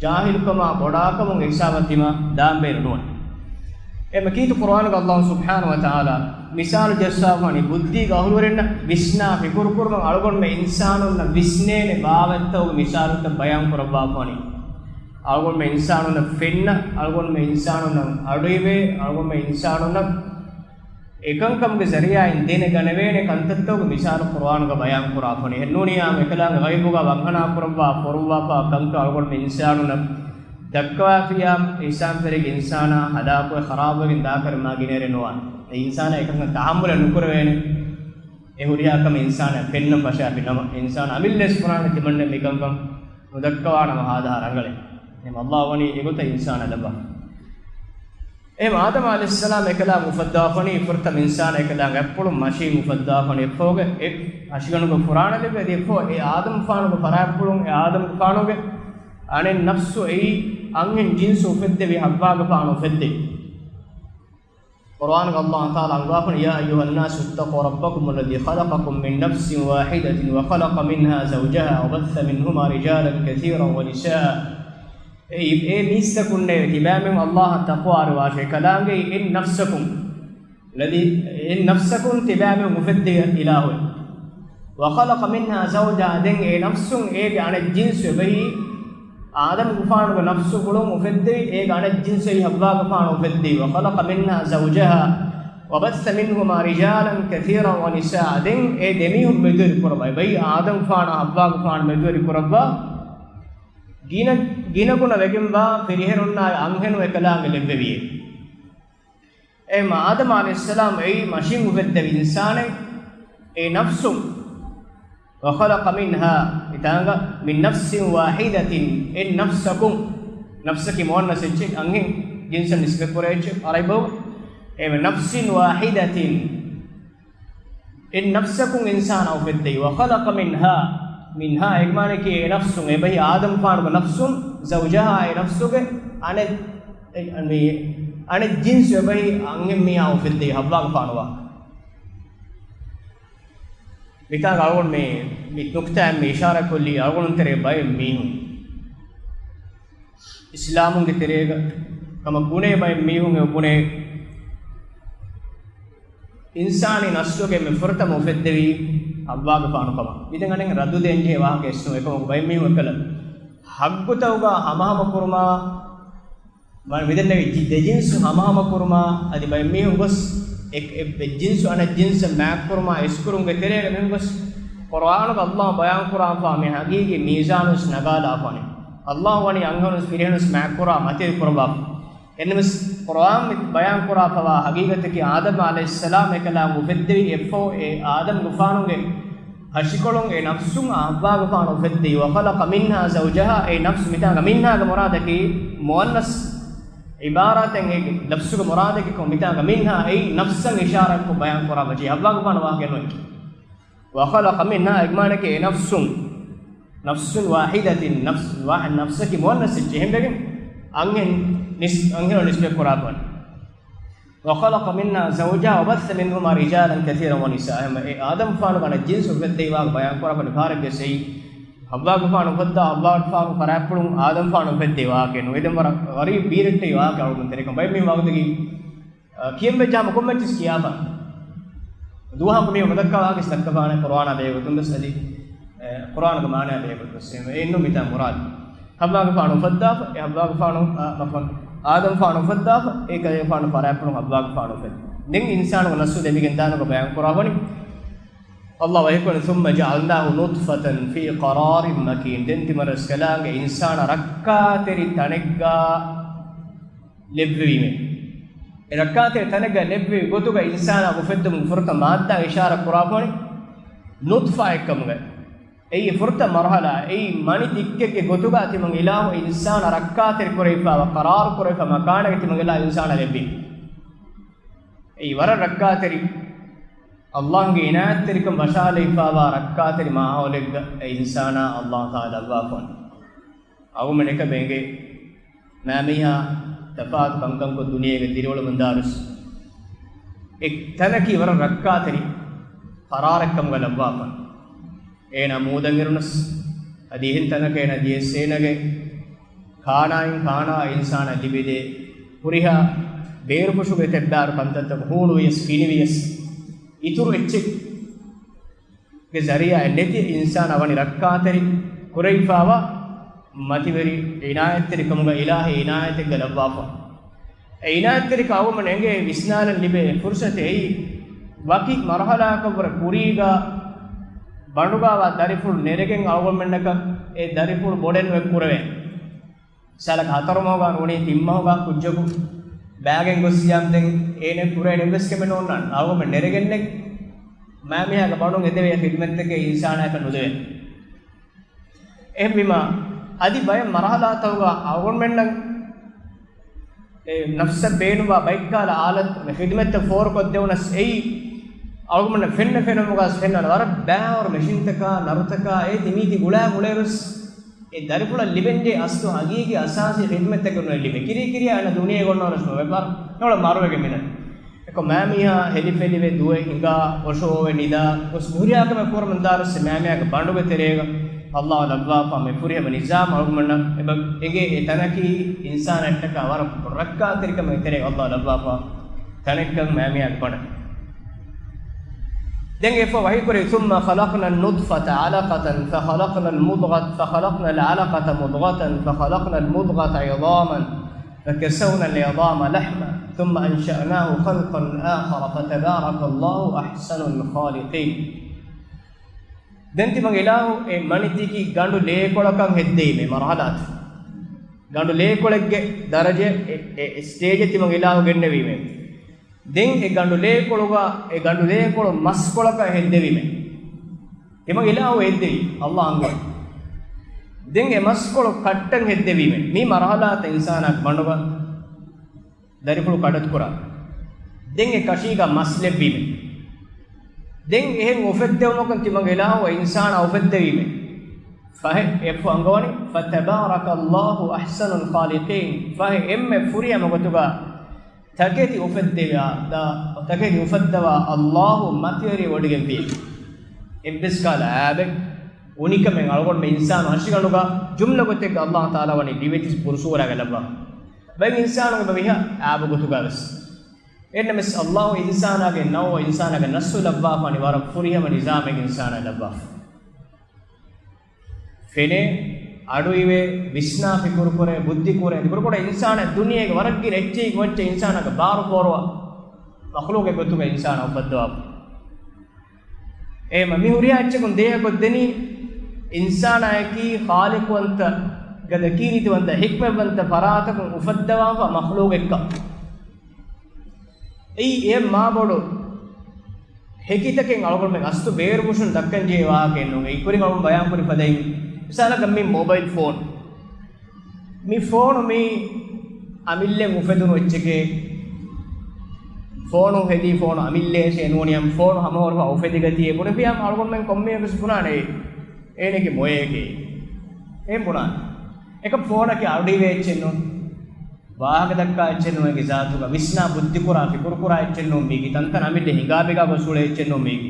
ޖާހިލުކަމާ ބޮޑާކަމުން ހިސާބަށް ތިމާ ދާން ބޭނުން ނުވަނީ. އެ މަ ކީރިތި ޤުރުއާނުގަ އައްލާހު ސުބްޙާނަހު ވަތަޢާލާ މިސާލު ޖައްސާފަވަނީ ބުއްދީގެ އަހުލުވެރިންނަށް ވިސްނާ ފިކުރު ކުރުމަށް އަޅުގަނޑުމެން އިންސާނުންނަށް ވިސްނޭނެ ބާވަތްތަކުގެ މިސާލުތައް ބަޔާން ކުރައްވާފަވަނީ. އަޅުގަނޑުމެން އިންސާނުންނަށް ފެންނަ، އަޅުގަނޑުމެން އިންސާނުންނަށް އަޑުއިވޭ، އަޅުގަނޑުމެން އިންސާނުންނަށް އެކަންކަމުގެ ޒަރީއާއިން ދެނެގަނެވޭނެ ކަންތައްތަކުގެ މިސާލު ޤުރުއާނުގަ ބަޔާން ކުރާފަނީ. އެހެންނޫނީ އާ އެކަލާނގެ ޣައިބުގަ ވަންހަނާ ކުރައްވާ ފޮރުއްވާފާ ކަންކަން އަޅުގަނޑުމެން އިންސާނުންނަށް ދައްކަވާފިޔާ، އިހްސާންތެރިގެ އިންސާނާ ހަލާކުވެ ޚަރާބުވެގެން ދާކަރެއް މާ ގިނައިރެއް ނުވާނެ. އެ އިންސާނާ އެކަންކަން ތަޙައްމުލެއް ނުކުރެވޭނެ. އެ ހުރިހާ ކަމެއް އިންސާނާ ފެންނަން ފަށާފި ނަމަ، އިންސާނާ އަމިއްލަވެސް ފުރާނަ ތިމަންނަ މިކަންކަން ނުދައްކަވާނަމަ ހާދަހާ ރަނގަޅޭ. އެހެން އައްލާހު ވަނީ އެގޮތަށް އިންސާނާ ލައްވާ. އެހެން އާދަމް ޢަލައިހިއްސަލާމް އެކަލާނގެ އުފައްދާފަނީ ފުރަތަމަ އިންސާނާ އެކަލާނގެ އަތްޕުޅުން މަށީން އުފައްދާފަނީ އެއްފަހުގެ އެ ހަށިގަނޑުގެ ފުރާނަ ލެއްވި އަދި އެއްފަހު އެ އާދަމްގެފާނުގެ ފަރާތްޕުޅުން އެ އާދަމްގެފާނުގެ އަނެއް ނަފްސު އެއީ އަންހެން ޖިންސު އުފެއްދެވި ޙައްވާގެފާނު އުފެއްދެވި. ޤުރުއާނުގަ އައްލާހު ތަޢާލާ އަންގާފަނީ، يا أيها الناس اتقوا ربكم الذي خلقكم من نفس واحدة وخلق منها زوجها وبث منهما رجالا كثيرا ونساء. އޭ، އޭ މީސްތަކުންނޭވެ! ތިބާމެން އައްލާހަށް ތަޤްވާވެރިވާށޭ. ކަލާނގެ އެއް ނަފްސަކުން، އެއް ނަފްސަކުން ތިބާމެން އުފެއްދެވި އިލާހު. وخلق منها زوجها، ދެން އެ ނަފްސުން އޭގެ އަނެއް ޖިންސު އެބަހީ، އާދަމްގެފާނުގެ ނަފްސު ގުޅުން އުފެއްދެވި، އޭގެ އަނެއް ޖިންސެއް ޙައްވާގެފާނު އުފެއްދެވި. وخلق منها زوجها وبث منهما رجالا كثيرا ونساء. ދެން އެ ދެމީހުން މެދުވެރި ކުރައްވާ، އެބަހީ އާދަމްގެފާނާ ޙައްވާގެފާނު މެދުވެރި ކުރައްވާ، ގިނަ، ގިނަގުނަ ވެގެންވާ ފިރިހެނުންނާއި އަންހެނުން އެކަލާނގެ ލެއްވެވިއޭ. އެހެން އާދަމް ޢަލައިހިއްސަލާމް އެއީ މަށިން އުފެއްދެވި އިންސާނެއް، އެ ނަފްސުން. وخلق منها، މިތާނގަ من نفس واحدة، އެއް ނަފްސަކުން، ނަފްސަކީ މުއައްނަސް އެއްޗެއް، އަންހެން ޖިންސަށް ނިސްބަތް ކުރޭ އެއްޗެއް ޢަރަބި ބަހުގަ. އެ من نفس واحدة، އެއް ނަފްސަކުން އިންސާނާ އުފެއްދެވި. وخلق منها، މިންހާ އޭގެ މާނައަކީ އެ ނަފްސުން، އެބަހީ އާދަމްފާނުގެ ނަފްސުން، زوجها، އެ ނަފްސުގެ އަނެއް، އެ، މި، އަނެއް ޖިންސު އެބަހީ އަންހެން މީހާ އުފެއްދެވި ޙައްވާގެފާނު ވާ. މިތާގަ އަޅުގަނޑު މި، މި ނުކްތާއަށް މި އިޝާރާތް ކޮށްލީ އަޅުގަނޑު ތެރޭ ބައެއް މީހުން އިސްލާމުންގެ ތެރޭގަ ކަމަށް ބުނޭ ބައެއް މީހުން އެ ބުނޭ އިންސާނީ ނަސްލުގެ މި ފުރަތަމަ އުފެއްދެވީ ޙައްވާގެފާނު ކަމަށް. މިދެން އަނެއް ރައްދު ދޭންޖެހޭ ވާހަކަ އެއްސުން އެކަމަކު ބައެއް މީހުން އެކަލަ ޙައްގުތަކުގަ ހަމަހަމަ ކުރުމާ، މިދެންނެވި ޖި-، ދެ ޖިންސު ހަމަހަމަ ކުރުމާ، އަދި ބައެއް މީހުން ގޮސް އެ، އެ، އެއް ޖިންސު އަނެއް ޖިންސަށް މާތްކުރުމާ އިސްކުރުމުގެ ތެރޭގަ މީހުން ގޮސް ޤުރްއާނުގަ އައްލާހު ބަޔާންކުރާފާ މި ޙަޤީޤީ މީޒާނުވެސް ނަގާލާފާނެ. އައްލާހު ވަނީ އަންހެނުން ފިރިހެނުން މާތްކުރާ މަތިވެރި ކުރައްވާފަ. އެންމެސް ޤުރްއާން މި ބަޔާންކުރާފަވާ ޙަޤީޤަތަކީ އާދަމް ޢަލައިހިއްސަލާމް އެކަލާނގެ އުފެއްދެވި އެއްފަހު އެ އާދަމްގެފާނުގެ ހަށިކޮޅުން އެ ނަފްސުން އައްވާގެފާނު އުފެއްދި. وخلق منها زوجها، އެ ނަފްސު މިތާނގަ منها ގެ މުރާދަކީ މުއަންނަސް ޢިބާރާތެއް، އެ ލަފްޒުގެ މުރާދަކީ ކޮން މިތާނގަ منها އެއީ ނަފްސަށް އިޝާރާތްކޮށް ބަޔާން ކުރާ ވަޖީ އައްވާގެފާނު ވާހަކަ ނުވޭ. وخلق منها އެގެ މާނައަކީ އެ ނަފްސުން، نفس واحدة، ނަފްސް ވާ-، ނަފްސަކީ މުއަންނަސް އެއްޗެއް އެހެންވެގެން އަންހެން ނިސް-، އަންހެނުން ނިސްބަތް ކުރާ ކަމަށް. وخلق منها زوجها وبث منهما رجالا كثيرا ونساء. އެ އާދަމްފާނުގެ އަނެއް ޖިންސް އުފެއްދެވި ވާހަކަ ބަޔާން ކުރާ ކަމަށް ފާރެއްގެ ސެއި ހައްވާގެފާނު އުފައްދާ ހައްވާގެފާނު ފަރާތްޕުޅުން އާދަމްފާނު އުފެއްދެވި ވާހަކަ ނުވެދެން ވަރަށް ޣަރީބް ބީރެއްޓެވި ވާހަކަ އަޅުގަނޑު ތެރެކަން ބައެއް މި ވަގުތުގެ އަ، ކިޔަން ވެއްޖާމަ ކޮންމެއްޗިސް ކިޔާފަ. ދުވަހަކު މީ މަދައްކާ ވާހަކަސް ދައްކަފާނެ ޤުރުއާނާ ބެހޭގޮތުން ވެސް އަދި، އެ، ޤުރުއާނުގެ މާނައާ ބެހޭގޮތުން ވެސް. އެ، އެއްނު މިތާ މުރާދު. ހައްވާގެފާނު އުފައްދާފަ، އެ ހައްވާގެފާނު، އަ، މަފަން، އާދަމްފާނު އުފައްދާފަ، އެ ކަލޭގެފާނު ފަރާތްޕުޅުން ހައްވާގެފާނު އުފެއްދި. ދެން އިންސާނުގެ ނަސްލު ދެމިގެންދާނެކަން ބަޔާން ކުރާ ވަނީ. އައްލާހު ވަޙީކުރަނީ، ثم جعلناه نطفة في قرار مكين. ދެން ތިމަން ރަސްކަލާނގެ އިންސާނާ ރައްކާތެރި ތަނެއްގަ ލެއްވެވީމޭ. އެ ރައްކާތެރި ތަނެއްގަ ލެއްވި ގޮތުގަ އިންސާނާ އުފެއްދުމުގެ ފުރަތަމަ މާއްދާ އިޝާރާ ކުރާފަވަނީ ނުޠްފާއެއްކަމުގަ. އެއީ ފުރަތަމަ މަރުޙަލާ، އެއީ މަނި ތިއްކެއްގެ ގޮތުގަ ތިމަން އިލާހު އިންސާނާ ރައްކާތެރި ކުރެވިފާވާ، ޤަރާރު ކުރެވިފާ މަކާނެއްގަ ތިމަން އިލާހު އިންސާނާ ލެއްވީ. އެއީ ވަރަށް ރައްކާތެރި، އައްލާހުގެ އިނާޔަތްތެރިކަން ވަށާލައިފާވާ ރައްކާތެރި މާހައުލެއްގަ އެ އިންސާނާ އައްލާހު ތަޢާލާ ލައްވާފަވަނީ. އަޅުގަނޑުމެން އެކަމަށް އެނގޭ. މާމީހާ ތަފާތު ކަންކަންކޮށް ދުނިޔޭގަ ދިރިއުޅެމުންދާވެސް، އެ ތަނަކީ ވަރަށް ރައްކާތެރި ޤަރާރެއްކަމުގަ ލައްވާފަ. އޭނާ މޫދަށް އެރުނަސް، އަދި އެހެން ތަނަކަށް އޭނާ ދިޔަސް އޭނާގެ ކާނާއިން ކާނާ އިންސާނާ ލިބިދޭ ހުރިހާ ބޭރުފުށުގެ ތެއްބާރު ކަންތައްތަކުން ހޫނުވިޔަސް، ފިނިވިޔަސް، އިތުރު އެއްޗެއް ގެ ޒަރީޢާއެއް ނެތި އިންސާނާ ވަނީ ރައްކާތެރި ކުރެވިފާވާ މަތިވެރި އިނާޔަތްތެރިކަމުގަ އިލާހީ އިނާޔަތެއްގަ ލައްވާފަ. އެ އިނާޔަތްތެރިކަން އަޅުގަނޑުމެން އެނގޭ ވިސްނާލަން ލިބޭ ފުރުޞަތެއް އެއީ ވަކި މަރުޙަލާއަކަށްވުރެ ކުރީގަ ބަނޑުގައިވާ ދަރިފުޅު ނެރެގެން އަޅުގަނޑުމެންނަކަށް އެ ދަރިފުޅު ބޮޑެއް ނުއެއް ކުރެވޭ. ސާލަކަށް ހަތަރު މަހުގަ ނޫނީ ތިން މަހުގަ ކުއްޖަކު ބާގެން ގޮއްސިޔާމަ ދެން އޭނަ ކުރޭ އެއްވެސް ކަމެއް ނޯންނާނެ. އަޅުގަނޑުމެން ނެރެގެންނެއް މާމީހާގެ ބަނޑުން އެދެވޭ ޚިދުމަތްތަކެއް އިންސާނާއަކަށް ނުދެވޭ. އެހެންވީމާ، އަދި ބައެއް މަރުޙަލާތަކުގަ އަޅުގަނޑުމެންނަށް އެ ނަފްސަށް ބޭނުންވާ ބައެއްކަހަލަ އާލަތު ޚިދުމަތްތައް ފޯރުކޮށްދެވުނަސް އެއީ، އަޅުގަނޑުމެންނަށް ފެންނަ ފެނުމުގަ ފެންނަ ވަރަށް ބައިވަރު މެޝިންތަކާ، ނަރުތަކާ، އެ ތިމީތި ގުޅާ ގުޅޭވެސް، އެ ދަރިފުޅަށް ލިބެންޖެހޭ އަސްލު ހަގީގީ އަސާސީ ޚިދުމަތްތަކެއް ނުލިބޭ. ކިރި ކިރިޔާ އަންނަ ދުނިޔޭގަ އޮންނާނަސް ނުވެ ބާރު ނޮޅަ މަރުވެގެން މިނަ. އެކޮ މާމީހާ ހެލިފެލިވެ ދުވެ ހިނގާ އޮށޯވެ ނިދާ ގޮސް ހުރިހާ ކަމެއް ކުރަމުން ދާރަސް މާމީހާގެ ބަނޑުގެ ތެރޭގަ އައްލާހު ލައްވާފާ މި ފުރިހަމަ ނިޒާމް އަޅުގަނޑަށް އެބަ އެނގޭ އެ ތަނަކީ އިންސާނަށްޓަކާ ވަރަށް ރައްކާތެރިކަމެއް ތެރޭ އައްލާހު ލައްވާފާ ތަނެއްކަން މާމީހާގެ ބަނޑަށް. ދެން އެފަ ވަޙީކުރޭ، ثم خلقنا النطفة علقة فخلقنا المضغة فخلقنا العلقة مضغة فخلقنا المضغة عظاما فكسونا العظام لحما ثم أنشأناه خلقا آخر فتبارك الله أحسن الخالقين. ދެން ތިމަން އިލާހު އެ މަނިތިކި ގަނޑު ލޭކޮޅަކަށް ހެއްދެވީމޭ މަރުޙަލާތަށް. ގަނޑު ލޭކޮޅެއްގެ ދަރަޖަ އެ، އެ، އެ ސްޓޭޖެއް ތިމަން އިލާހު ގެންނެވީމޭ. ދެން އެ ގަނޑު ލޭކޮޅުގަ، އެ ގަނޑު ލޭކޮޅު މަސްކޮޅަކަށް ހެއްދެވީމޭ. ތިމަން އިލާހު ހެއްދެވީ އައްލާހު އަންގަވަނީ. ދެން އެ މަސްކޮޅު ކައްޓަން ހެއްދެވީމޭ. މި މަރުޙަލާތައް އިންސާނާގެ ބަނޑުގަ ދަރިފުޅު ކަޑަތުކުރާ. ދެން އެ ކަށީގަ މަސް ލެއްވީމެ. ދެން އެހެން އުފެއްދެވުމަކުން ތިމަން އިލާހު އިންސާނާ އުފެއްދެވީމެ. ފަހެ އެފަ އަންގަވަނީ، فتبارك الله أحسن الخالقين. ފަހެ އެންމެ ފުރިހަމަ ގޮތުގަ ތަކެތި އުފެއްދެވި، ތަކެތި އުފައްދަވާ އައްލާހު މަތިވެރި ވޮޑިގެންވި. އެއްވެސް ކަހަލަ އައިބެއް އުނިކަމެއް އަޅުގަނޑުމެން އިންސާނު ހަށިގަނޑުގަ ޖުމްލަ ގޮތެއްގަ އައްލާހު ތަޢާލާ ވަނީ ދިވެތި ބުރުސޫރާގަ ލައްވާ. ބައެއް އިންސާނުން އެބަ މިހާ އާބު ގޮތުގަ ވެސް. އެހެންނަމަވެސް އައްލާހު އިންސާނާގެ ނައުޢު އިންސާނާގެ ނަސްލު ލައްވާފާނީ ވަރަށް ފުރިހަމަ ނިޒާމެއް އިންސާނާ ލައްވާފަ. ފެނޭ، އަޑުއިވޭ، ވިސްނާ ފިކުރުކުރޭ، ބުއްދި ކުރޭ، އަދި ބުރުކޮޑަށް އިންސާނާ ދުނިޔޭގެ ވަރަށް ގިނަ އެއްޗެހި އެއްޗެއް އިންސާނާގެ ބާރު ފޯރުވާ މަޚްލޫޤެއް ގޮތުގަ އިންސާނާ އުފައްދަވާފަ. އެހެންމަ މި ހުރިހާ އެއްޗަކުން ދޭހަކޮށްދެނީ އިންސާނާއަކީ ޚާލިޤުވަންތަ، ގަދަ ކީރިތިވަންތަ، ޙިކްމަތްވަންތަ ފަރާތަކުން އުފައްދަވާފަ މަޚްލޫޤެއްކަން. އެއީ އެ މާބޮޑު ހެކިތަކެއް އަޅުގަނޑުމެން އަސްލު ބޭރު ހުށުން ދައްކަން ޖެހޭ ވާހަކައެއް ނޫން. އެ ކުރިން އަޅުގަނޑު ބަޔާން ކުރި ފަދައިން، މިސާލަކަށް މި މޮބައިލް ފޯނު، މި ފޯނު މި އަމިއްލައިން އުފެދުނު އެއްޗެކޭ. ފޯނު ހެދީ ފޯނު އަމިއްލައެއް ނޫނިއްޔާ، ފޯނު ހަމަހުރަފާ އުފެދިގަތީ ބުނެފިއްޔާ އަޅުގަނޑުމެން ކޮންމެއަކަސް ބުނާނެ އޭނަގެ މޮޔައެކޭ. އެހެން ބުނާނެ. އެކަމް ފޯނަކީ އަޑުއިވޭ އެއްޗެއް ނޫން. ވާހަކަ ދައްކާ އެއްޗެއް ނޫން. އޭގެ ޒާތުގަ ވިސްނާ ބުއްދިކުރާ ފިކުރުކުރާ އެއްޗެއް ނޫން. މީގެ ތަންތަން އަމިއްލަ ހިނގާބިގާ ގޮސް އުޅޭ އެއްޗެއް ނޫން މީގެ.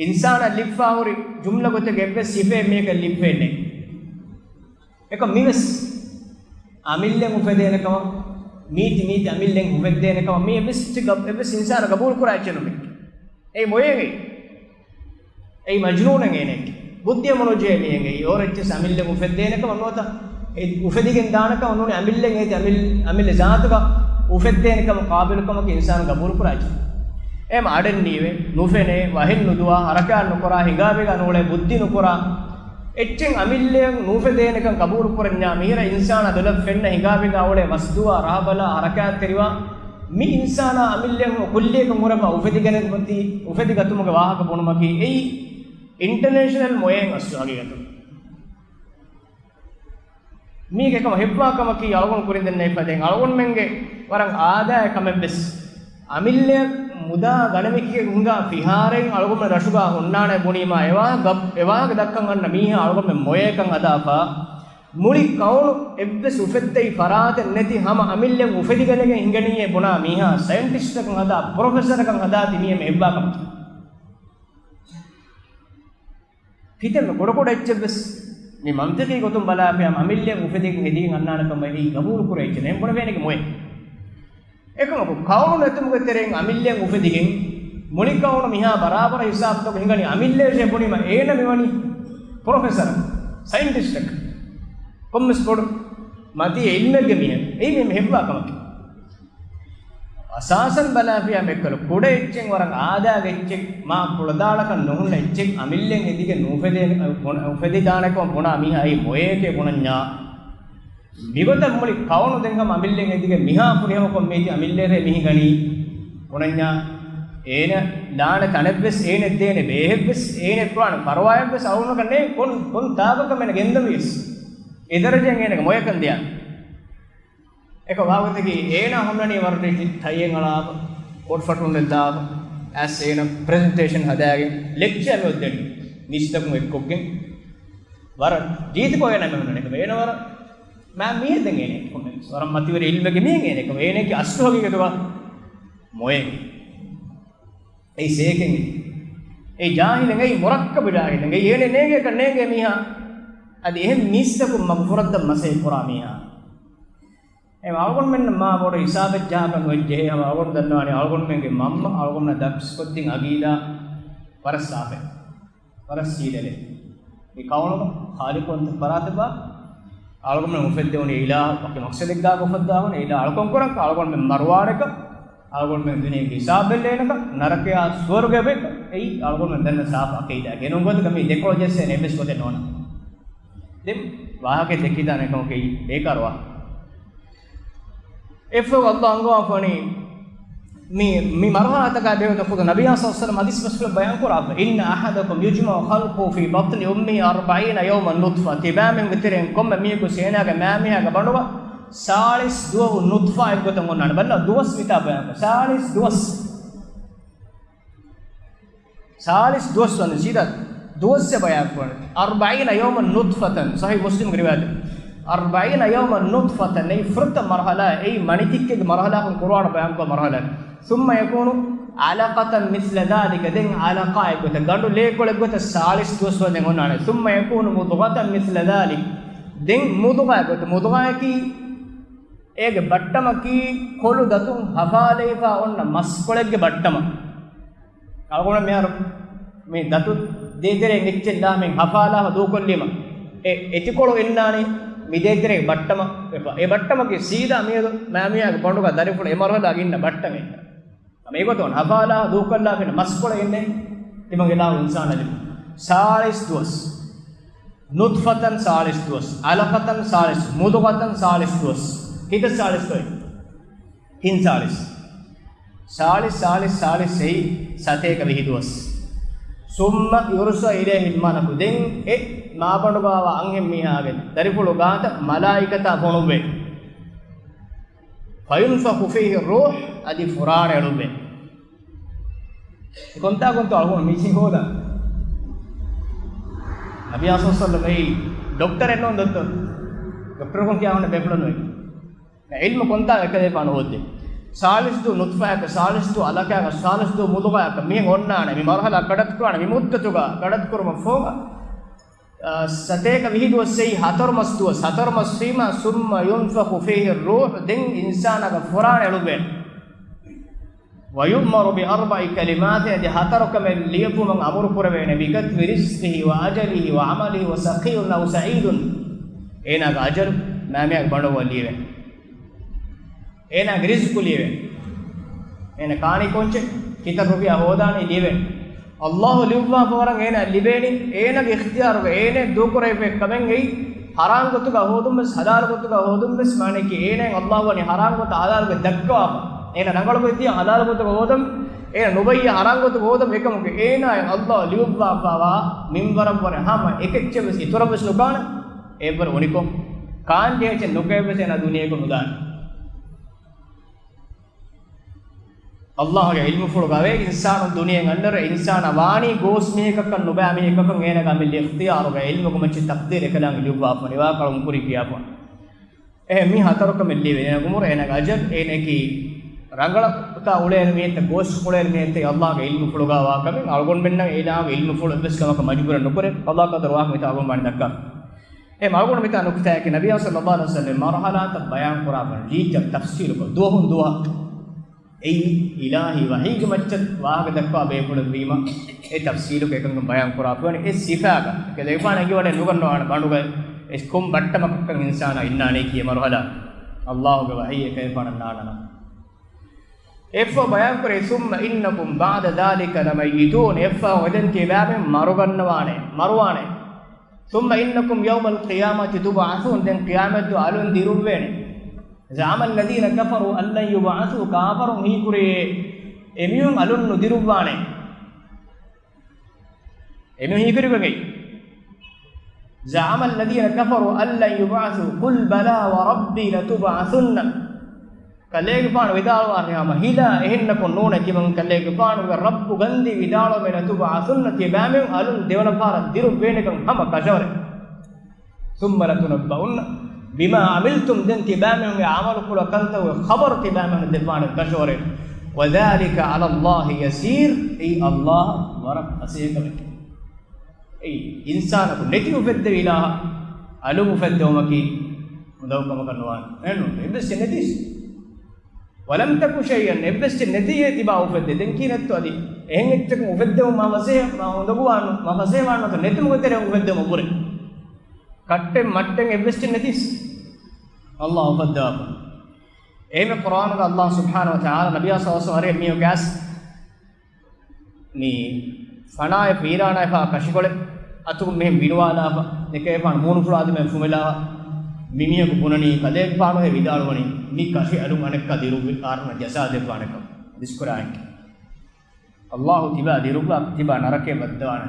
އިންސާނާ ލިބިފާ ހުރި ޖުމްލަ ގޮތެއްގެ އެއްވެސް ސިފައެއް މީހަކަށް ލިބިފައެއް ނެތް. އެކަމް މިވެސް އަމިއްލައިން އުފެދޭނެ ކަމަށް، މީތި މީތި އަމިއްލައިން އުފެއްދޭނެ ކަމަށް މީ އެއްވެސް އެއްޗެއް ގަ-، އެއްވެސް އިންސާނާ ގަބޫލު ކުރާ އެއްޗެއް ނޫން މީ. އެއީ މޮޔައެއް. އެއީ މަޖްނޫނެއް އޭނައަކީ. ބުއްދިއެއް މޮޅު ޖެހޭ މީހެއް އެއީ. އޯރެއްޗެސް އަމިއްލައިން އުފެއްދޭނެ ކަމަށް ނުވަތަ އެ އުފެދިގެން ދާނެ ކަމަށް ނޫނީ. އަމިއްލައިން އޭތި އަމިއްލަ، އަމިއްލަ ޒާތުގަ އުފެއްދޭނެ ކަމަށް ޤާބިލު ކަމަކީ އިންސާނު ގަބޫލު ކުރާ އެއްޗެއް. އެހެން އަޑެއް ނީވެ، ނުފެނޭ، ވަހެއް ނުދުވާ، ހަރަކާތް ނުކުރާ، ހިނގާބިގާ ނޫޅޭ، ބުއްދި ނުކުރާ އެއްޗެއް އަމިއްލައިން ނުއުފެދޭނެކަން ގަބޫލު ކުރަންޏާ މިހިރަ އިންސާނާ ދޮލަށް ފެންނަ ހިނގާބިގާ އުޅޭ ވަސްދުވާ، ރަހަ ބަލާ، ހަރަކާތްތެރިވާ، މި އިންސާނާ އަމިއްލައިން ކުއްލިއަކަށް ހުރެފަ އުފެދިގަތުމުގެ ވާހަކަ ބުނުމަކީ އެއީ އިންޓަނޭޝަނަލް މޮޔައެއް އަސްލު ހަގީގަތުން. މީގެ ކަމަށް ހެއްވާ ކަމަކީ އަޅުގަނޑު ކުރިން ދެންނެވި ފަދައިން އަޅުގަނޑުމެންގެ ވަރަށް އާދައިގެ ކަމެއްވެސް. އަމިއްލައަށް މުދާ ގަނެވިކި ހިނގާ ފިހާރައިން އަޅުގަނޑުމެން ރަށުގާ ހުންނާނެ ބުނީމާ އެވާހަކަ، އެވާހަކަ ދައްކަން އަންނަ މީހާ އަޅުގަނޑުމެން މޮޔައެއްކަން ހަދާފަ. މުޅި ކައުނު އެއްވެސް އުފެއްދެވި ފަރާތެއް ނެތި ހަމަ އަމިއްލައިން އުފެދިގަނެގެން ހިނގަނީއޭ ބުނާ މީހާ ސައިންޓިސްޓަކަށް ހަދާ، ޕްރޮފެސަރަކަށް ހަދާ ތިމީހެން އެއްވާ ކަމަކީ. ކިތަންމެ ކުޑަކުޑަ އެއްޗެއްވެސް މި މަންތިޤީ ގޮތުން ބަލާފިޔާ އަމިއްލައިން އުފެދިގެން ހެދިގެން އަންނާނެ ކަމަށް އެއީ ގަބޫލު ކުރޭ އެއްޗެއް ނެތް. އެހެން ބުނެވޭނެ އޭގެ މޮޔަ. އެކަމަކު ކައުނު ނެތުމުގެ ތެރެއިން އަމިއްލައިން އުފެދިގެން މުޅި ކައުނު މިހާ ބަރާބަރަށް ހިސާބުތަކުން ހިނގަނީ އަމިއްލައަށޭ ބުނީމަ އޭނަ މިވަނީ ޕްރޮފެސަރ، ސައިންޓިސްޓަކަށް. ކޮންމެސް ބޮޑު މަތީ އިލްމެއްގެ މީހެއް. އެއީ މި ހެއްވާ ކަމަކީ. އަސާސަން ބަލާފިޔާ މެއްކަލު ކުޑަ އެއްޗެއް ވަރަށް އާދައިގެ އެއްޗެއް މާ ކުޅަދާނަކަން ނުހުންނަ އެއްޗެއް އަމިއްލައިން ހެދިގެން ނުއުފެދޭ-، ބުނ-، އުފެދިދާނެކަމަށް ބުނާ މީހާ އެއީ މޮޔައެކޭ ބުނަންޏާ. މިގޮތަށް މުޅި ކައުނު ދެން ހަމަ އަމިއްލައިން ހެދިގެން މިހާ ފުރިހަމަކޮށް މީތި އަމިއްލައިން މި ހިނގަނީ ބުނަންޏާ. އޭނަ ލާނެ ތަނެއްވެސް، އޭނަ ދޭނެ ބޭހެއްވެސް، އޭނަ ކުރާނެ ފަރުވާއެއްވެސް އަޅުގަނޑަކަށް ނޭނގެ. ކޮން، ކޮން ތާކަކަށް އޭނަ ގެންދަވިޔަސް އެ ދަރަޖައިން އޭނަގެ މޮޔަކަން ދިޔާ. އެކަ ވާގޮތަކީ އޭނާ ހުންނަނީ ވަރަށް ރީތި ޓައިއެއް އަޅާފަ، ކޯޓް ފަޓުން ދާފަ، އައިސް އޭނަ ޕްރެޒެންޓޭޝަން ހަދާގެން ލެކްޗާ މިއޮތް ދެން މީސްތަކުން އެއްކޮށްގެން ވަރަށް ރީތިކޮށް އޭނާ މި ހުންނަނީ. އޭނަ ވަރަށް މާ މީހެއް ދެން އޭނަ ކޮންމެ ވަރަށް މަތިވެރި އިލްމެއްގެ މީހެއް އޭނަ. އޭނައަކީ އަސްލު ހަގީގަތުގަ މޮޔައެއް. އެއީ ސޭކެން އެއީ ޖާހިލެއް، އެއީ މުރައްކަބު ޖާހިލެއް، އެއީ އޭނަ ނޭނގޭކަށް ނޭނގޭ މީހާ. އަދި އެހެން މީސްތަކުން މަގުފުރައްދަން މަސައްކަތް ކުރާ މީހާ. އެ އަޅުގަނޑުމެންނަށް މާ ބޮޑު ހިސާބެއް ޖަހާކަށް ނުވެއްޖެހޭ. ހަމަ އަޅުގަނޑު ދަންނަވާނީ އަޅުގަނޑުމެންގެ މަންމަ އަޅުގަނޑުމެންނަށް ދަސްކޮށްދިން އަގީދާ ވަރަށް ސާފެއް، ވަރަށް ސީލެލެއް. މި ކައުނުގަ ޚާލިޤުވަންތަ ފަރާތެއްބާ އަޅުގަނޑުމެން އުފެއްދެވުނީ އިލާހު ވަކި މަޤްޞަދެއްގާ އުފައްދާ ހުންނަ އިލާހު އަޅުކަން ކުރަން އަޅުގަނޑުމެން މަރުވާނެކަން އަޅުގަނޑުމެން ދުނިޔޭގެ ހިސާބެއް ލޭނެކަން ނަރަކަޔާ ސުވަރުގެ އެބަ އެއީ އަޅުގަނޑުމެން ދަންނަ ސާފު އަޤީދާއެއް. އެނޫން ގޮތަކަށް މީ ދެކޮޅު ޖެއްސޭނެ އެއްވެސް ގޮތެއް ނޯންނާނެ. ދެން ވާހަކަ ދެކިދާނެ ކަމަކީ ބޭކާރުވާ. އެއަށްފަހު ﷲ އަންގަވާފަ ވަނީ މި، މި މަރުހަލާތަކާ ބެހޭގޮތަށް ޚުދު ނަބިއްޔާ ޞައްލަﷲު ޢަލައިހި ވަސައްލަމަ ޙަދީޘް ބަސްފުޅަށް ބަޔާން ކުރާފަ، إن أحدكم يجمع خلقه في بطن أمه أربعين يوما نطفة. ތިބާމެންގެ ތެރެއިން ކޮންމެ މީހަކު އޭނާގެ މާމީހާގެ ބަނޑުގަ ސާޅީސް ދުވަހު ނުޠްފާ އެއްގޮތަށް އޮންނާނެ. ބަލަ ދުވަސް މިތާ ބަޔާން ކުރާ. ސާޅީސް ދުވަސް. ސާޅީސް ދުވަސް ވަންދެން ސީދާ ދުވަސް ބަޔާން ކުރަން. أربعين يوما نطفة، ޞަޙީޙު މުސްލިމްގެ ރިވާޔަތެއް. أربعين يوما نطفة، އެއީ ފުރަތަމަ މަރުޙަލާ، އެއީ މަނިތިއްކެއްގެ މަރުޙަލާކަން ކުރުވާން ބަޔާން ކުރާ މަރުޙަލާ. ثم يكون علقة مثل ذلك، ދެން ޢަލަޤާ އެއްގޮތަށް، ގަނޑު ލޭކޮޅެއްގޮތަށް ސާޅީސް ދުވަސް ވަންދެން އޮންނާނެ. ثم يكون مضغة مثل ذلك، ދެން މުޟުޣާ އެއްގޮތަށް. މުޟުޣާއަކީ އޭގެ ބައްޓަމަކީ ކޮޅު ދަތުން ހަފާލައިފާ އޮންނަ މަސްކޮޅެއްގެ ބައްޓަމަށް. އަޅުގަނޑު މިހާރު މި ދަތު ދޭތެރެއިން އެއްޗެއް ލާ މި ހަފާލާފަ ދޫކޮށްލީމަ، އެ އެތިކޮޅު އިންނާނީ މި ދޭތެރޭގެ ބައްޓަމަށް ވެފަ. އެ ބައްޓަމަކީ ސީދާ މިއަދު މާމީހާގެ ބަނޑުގަ ދަރިފުޅު އެ މަރުޙަލާގަ އިންނަ ބައްޓަމެއް. ހަމަ އެގޮތަށް ހަފާލާ ދޫކޮށްލާފަ އިންނަ މަސްކޮޅެއް އިންނޭ ތިމަން އިލާހު އިންސާނާ ލިބި. ސާޅީސް ދުވަސް. ނުޠްފަތަން ސާޅީސް ދުވަސް، ޢަލަޤަތަން ސާޅީސް، މުޟުޣަތަން ސާޅީސް ދުވަސް. ކިތައް ސާޅީސް ދުވަސް؟ ތިން ސާޅީސް. ސާޅީސް، ސާޅީސް، ސާޅީސް ސެއި ސަތޭކަ ވިހި ދުވަސް. ސުއްމަ ޔުރްސަލު އިލައިހިލް މަލަކު. ދެން އެ މާބަނޑުގާވާ އަންހެން މީހާގެ ދަރިފުޅު ގާތަށް މަލާއިކަތާ ފޮނުއްވޭ. ފަޔުންފަޚު ފީހި ރޫޙް، އަދި ފުރާނަ އެޅުއްވޭ. ކޮންތާކުންތޯ އަޅުގަނޑު މިސި ހޯދާ؟ ނަބިއްޔާ ޞައްލަﷲު ޢަލައިހި ވަސައްލަމް އެއީ ޑޮކްޓަރެއް ނޫން ދޮއްތޯ؟ ޑޮކްޓަރަކުން ކިޔާ ހުންނަ ބޭފުޅެއް ނުވޭ. ޢިލްމު ކޮންތާ އެކަލޭފާނު ހޯއްދޭ. ސާޅީސް ދު ނުޠްފާއަކަށް، ސާޅީސް ދު ޢަލަޤާއަކަށް، ސާޅީސް ދު މުޟުޣާއަކަށް މިހެން އޮންނާނެ. މި މަރުޙަލާ ކަނޑައަތުކުރާނެ، މި މުއްދަތުގަ ކަނޑައަތުކުރުމަށް ފަހު، އާ، ސަތޭކަ ވިހި ދުވަސް ސެއި ހަތަރު މަސް ދުވަސް، ހަތަރު މަސް ވީމަ، ސުއްމަ ޔުންފަޚު ފީހި ރޫޙް، ދެން އިންސާނާގެ ފުރާނަ އެޅުއްވޭނެ. ވަޔުއުމަރު ބި އަރްބަޢި ކަލިމާތިން، އަދި ހަތަރު ކަމެއް ލިޔެފުމަށް އަމުރު ކުރެވޭނެ. ބިކަތްބި ރިޒްޤިހި ވަ އަޖަލިހި ވަ ޢަމަލިހި ވަ ޝަޤިއްޔުން އަވް ސަޢީދުން. އޭނާގެ އަޖަލު މާމިޔާގެ ބަނޑުގަ ލިޔެވޭނެ. އޭނާގެ ރިޒްޤު ލިޔެވޭނެ. އޭނާ ކާނީ ކޮންޗެއް، ކިތައް ރުފިޔާ ހޯދާނީ ލިޔެވޭނެ. ﷲ ލިޔުއްވާފަ ވަރަށް އޭނާ ލިބޭނީ، އޭނާގެ އިޚްތިޔާރުގަ އޭނާ ދޫކުރެވިފައި ކަމެއް އެއީ، ޙަރާމް ގޮތުގަ ހޯދުން ވެސް، ޙަލާލު ގޮތުގަ ހޯދުން ވެސް، މާނައަކީ އޭނާއަށް ﷲ ވަނީ ޙަރާމް ގޮތަށް ޙަލާލުގަ ދައްކަވާފަ. އޭނާ ރަނގަޅު ގޮތް ދިޔަ ޙަލާލު ގޮތުގަ ހޯދަން، އޭނާ ނުބައްޔަ ޙަރާމް ގޮތުގަ ހޯދަން، އެކަމަކު އޭނާއަށް ﷲ ލިޔުއްވާފަވާ މިންވަރަށްވުރެ ހަމަ އެކެއްޗެއް ވެސް އިތުރަށް ވެސް ނުކާނެ، އެއްވަރު އުނިކޮށް، ކާން ޖެހޭ އެއްޗެއް ނުކެއެއް ވެސް އޭނާ ދުނިޔޭގަ ނުދާނެ. ﷲގެ ޢިލްމުފުޅުގަ އިންސާނުން ދުނިޔެއަށް އަންނައިރު، އިންސާނާ ވާނީ ގޯސް މީހަކަށްކަން ނުބައި މީހަކަކަށް، އޭނާގެ އަމިއްލަ އިޚްތިޔާރުގަ ޢިލްމުގެ މައްޗަށް ތަޤްދީރު އެކަލާނގެ ލިޔުއްވާފަ ވަނީ ވާ ކަޅުން ކުރި ކިޔާފަ. އެހެން މި ހަތަރު ކަމެއް ލިޔެވޭ. އޭނާގެ ޢުމުރު، އޭނާގެ އަޖަލު، އޭނައަކީ ރަނގަޅަށް އުތާ އުޅޭ މީހެއްތަ ގޯސް އުޅޭ މީހެއްތަ، ﷲގެ ޢިލްމުފުޅުގަ ވާ ކަމެއް އަޅުގަނޑުމެންނަށް އޭނާގެ ޢިލްމުފުޅު އެއްވެސް ކަމަކަށް މަޖުބޫރެއް ނުކުރޭ. ﷲ ޤަދަރު ވާހަކަ މިތާ އަޅުގަނޑު ވަނީ ދައްކާ. އެ މަރުގުނަ މިތާ ނުކުތާއަކީ ނަބިއްޔާ ޞައްލަﷲު ޢަލައިހި ވަސައްލަމް މަރުޙަލާތައް ބަޔާން ކުރާފަ ރީތިއަށް ތަފްޞީލުކޮށް ދުވަހުން ދުވަހަށް އެއީ އިލާހީ ވަޙީގެ މައްޗަށް ވާހަކަ ދައްކާ ބޭފުޅެއް ވީމަ، އެ ތަފްޞީލުކޮށް އެކަންކަން ބަޔާން ކުރާފަ ވަނީ އެ ސިފާގަ. ކަލޭގެފާނު އެނގިވަޑައެއް ނުގަންނަވާނެ ބަނޑުގަ އެ ކޮން ބައްޓަމަކަށްކަން އިންސާނާ އިންނާނީކީ އެ މަރުޙަލާ. ﷲގެ ވަޙީ އެކަލޭގެފާނަށް ނާންނަން. އެއްފަހު ބަޔާންކުރޭ، ثُمَّ إِنَّكُمْ بَعْدَ ذَلِكَ لَمَيِّتُونَ. އެއްފަހު އެދެން ތިބާމެން މަރުގަންނަވާނެ، މަރުވާނެ. ثُمَّ إِنَّكُمْ يَوْمَ الْقِيَامَةِ تُبْعَثُونَ. ދެން ޤިޔާމަތްދުވަހު އަލުން ދިރުއްވޭނެ. زَعَمَ الَّذِينَ كَفَرُوا أَلَّنْ يُبْعَثُوا. ކާފަރުން ހީކުރިއޭ، އެމީހުން އަލުން ނުދިރުއްވާނެ. އެމީހުން ހީކުރި ގޮތް އެއީ. زَعَمَ الَّذِينَ كَفَرُوا أَلَّنْ يُبْعَثُوا. قُلْ بَلَىٰ وَرَبِّي لَتُبْعَثُنَّ. ކަލޭގެފާނު ވިދާޅުވާށޭ ހަމަ ހިލާ އެހެންނަކުން ނޫނޭ ތިމަން ކަލޭގެފާނުގެ ރައްބު ގަންދީ ވިދާޅުވަމޭ، لَتُبْعَثُنَّ، ތިބާމެން އަލުން ދެވަނަ ފަހަރަށް ދިރުއްވޭނެކަން ހަމަ ކަށަވަރެއް. ثُمَّ لَتُنَبَّؤُنَّ بِمَا عَمِلْتُمْ، ދެން ތިބާމެންގެ ޢަމަލުފުޅަކަށް ކަންތައް ޚަބަރު ތިބާމެން ދެއްވާނެ ކަށަވަރެއް. وَذَٰلِكَ عَلَى اللَّهِ يَسِيرٌ، އެއީ ﷲ ވަރަށް ފަސޭހަ ކަމެއް. އެއީ އިންސާނަކު ނެތި އުފެއްދެވި އިލާހަށް އަލުން އުފެއްދެވުމަކީ އުނދަގޫ ކަމަކަށް ނުވާނެ. އެއްނު، އެއްވެސް ނެތި. وَلَمْ تَكُ شَيْئًا، އެއްވެސް ނެތި ތިބާ އުފެއްދޭ. ދެން ކީ ނެތްތޯ އަދި؟ އެހެން އެއްޗަކުން އުފެއްދެވުން މާ ފަސޭހަ، މާ އުނދަގޫވާނު، މާ ފަސޭހަވާނުތޯ ނެތުމުގެ ތެރެއިން އުފެއްދެވުމަށް ވުރެ. ކައްޓެއް މައްޓެއް އެއްވެސް ނެތި. ﷲ އުފައްދާފަ. އެހެންވެ ޤުރްއާނުގަ ﷲ ސުބްޙާނަހޫ ވަތަޢާލާ ނަބިއްޔާ ޞައްލަﷲު ޢަލައިހި ވަސައްލަމަ މި ފަނާވެފަ ވީރާނާވެފަ ކަށިކޮޅެއް އަތުގަ މިހެން ވިނުވާލާފަ، ދެކޭފާނު މޫނުފުޅާ ދިމާ ފުމެލާފަ، މިމީހަކު ބުނަނީ ކަލޭގެފާނު ހޭ ވިދާޅުވަނީ މި ކަށި އަލުން އަނެއްކާ ދިރުއްވި އާރުނަށް ޖަޒާ ދެއްވާނެކަން. ދިސްކުރާނެ. ﷲ ތިބާ ދިރުއްވާ ތިބާ ނަރަކަޔަށް ވައްދަވާނެ.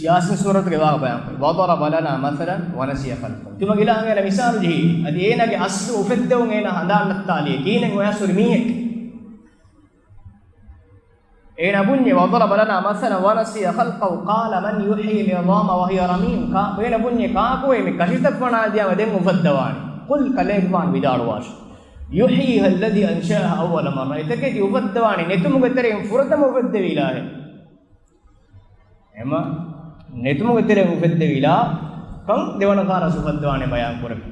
ޔާސީން ސޫރަތުގެ ވާހަކަ ބަޔާންކުރޭ. وَضَرَبَ لَنَا مَثَلًا وَنَسِيَ خَلْقَهُ. ތިމަން އިލާހު އޭނަ މިސާލު ޖެހީ. އަދި އޭނާގެ އަސްލު އުފެއްދެވުން އޭނާ ހަނދާން ނައްތާލި. ކީނެއް އޮޔާ ސޮރި މީހެއް. އޭނާ ބުންޏޭ، وَضَرَبَ لَنَا مَثَلًا وَنَسِيَ خَلْقَهُ قَالَ مَنْ يُحْيِي الْعِظَامَ وَهِيَ رَمِيمٌ. ކާ، އޭނާ ބުންޏޭ ކާކުއޭ މި ކަށިތައް ފަނާ ދިޔަމަ ދެން އުފައްދަވާނީ. قُلْ، ކަލޭގެފާނު ވިދާޅުވާށި. يُحْيِيهَا الَّذِي أَنْشَأَهَا أَوَّلَ مَرَّةٍ. އެތަކެތި އުފައްދަވާނީ ނެތުމުގެ ތެރެއިން ފުރަތަމަ އުފެއްދެވި އިލާހެއް. އެމަ ނެތުމުގެ ތެރެއިން އުފެއްދެވި އިލާހަކަށް ދެވަނަ ފަހަރަށް އުފައްދަވާނެ ބަޔާން ކުރެވި.